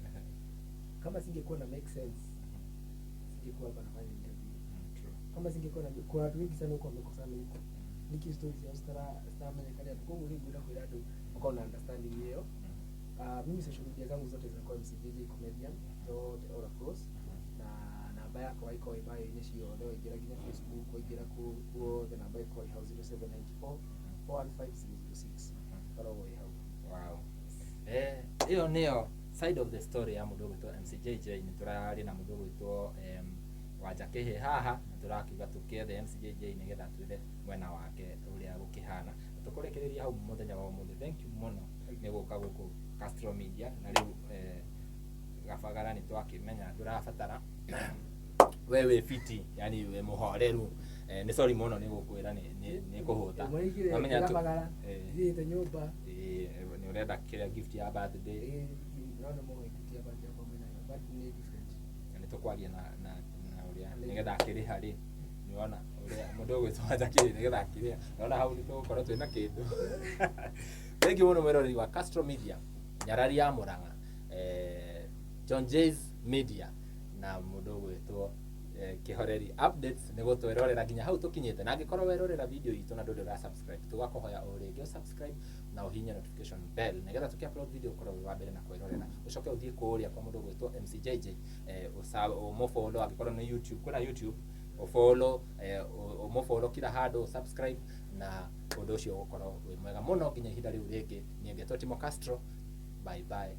Kama singekuwa na make sense, singekuwa hapa nafanya interview. Kama singekuwa na, kuna watu wengi sana huko wamekosana huko niki stories ciao zitaramenyekana andũ. Koguo nĩ ngwenda kwĩra andũ makorwo na understanding ĩyo. Mimi social media zangu zote zinakuwa MCJJ Comedian, zote all across, na namba yakwa ĩkorwo ĩ bio-inĩ ciothe. Waingĩra nginya Facebook, waingĩra kuothe, namba ĩkorwo ĩ hau, 0794 415006, ĩkoragwo ĩ hau. Wow. Ĩyo nĩyo side of the story ya mũndũ ũgwĩtwo MCJJ. Nĩ tũrarĩ na mũndũ ũgwĩtwo Wanja Kĩhĩ haha, na tũrakiuga tũkĩethe MCJJ nĩgetha twĩre mwena wake ũrĩa gũkĩhana. Na tũkũrĩkĩrĩria hau mũthenya wa ũmũthĩ. Thank you mũno nĩ gũka gũkũ Castro Media. Na rĩu gabagara nĩ twakĩmenya ndũrabatara, we wĩ fiti, yani wĩ mũhoreru. Nĩ sorry mũno nĩ gũkwĩra nĩ kũhũta. Mwaigire Wamenya gabagara thiĩte nyũmba. Nĩ ũrenda kĩrĩa gift ya birthday. No nĩ mũgũi gift ya birthday yakwa mwĩnayo, but nĩ different. Nĩ tũkwaria na ũrĩa nĩgetha akĩrĩha rĩ, nĩwona ũrĩa mũndũ ũgwĩtwo Wanja Kĩhĩ, nĩgetha akĩrĩha, nona hau nĩ tũgũkorwo twĩna kĩndũ. Thank you mũno mwĩroreri wa Castro Media, nyarari ya Murang'a, John Jays Media, na mũndũ ũgwĩtwo Kĩhoreri Updates nĩ gũtwĩrorera nginya hau tũkinyĩte. Na angĩkorwo werorera video itũ na ndũrĩ ũra subscribe, tũgakũhoya o rĩngĩ subscribe na ũhihinye notification bell nĩgetha tũkĩ upload video ũkorwo wĩ wa mbere na kwĩrorera. Ũcoke ũthiĩ kũrĩa kwa mũndũ ũgwĩtwo MCJJ, ũmũfollow. Angĩkorwo nĩ YouTube, kwĩna YouTube, ũfollow, ũmũfollow kila handũ, subscribe, na ũndũ ũcio ũgũkorwo wĩ mwega mũno. Nginya ihinda rĩu rĩngĩ, niĩ ngetwo Timo Castro. Bye bye.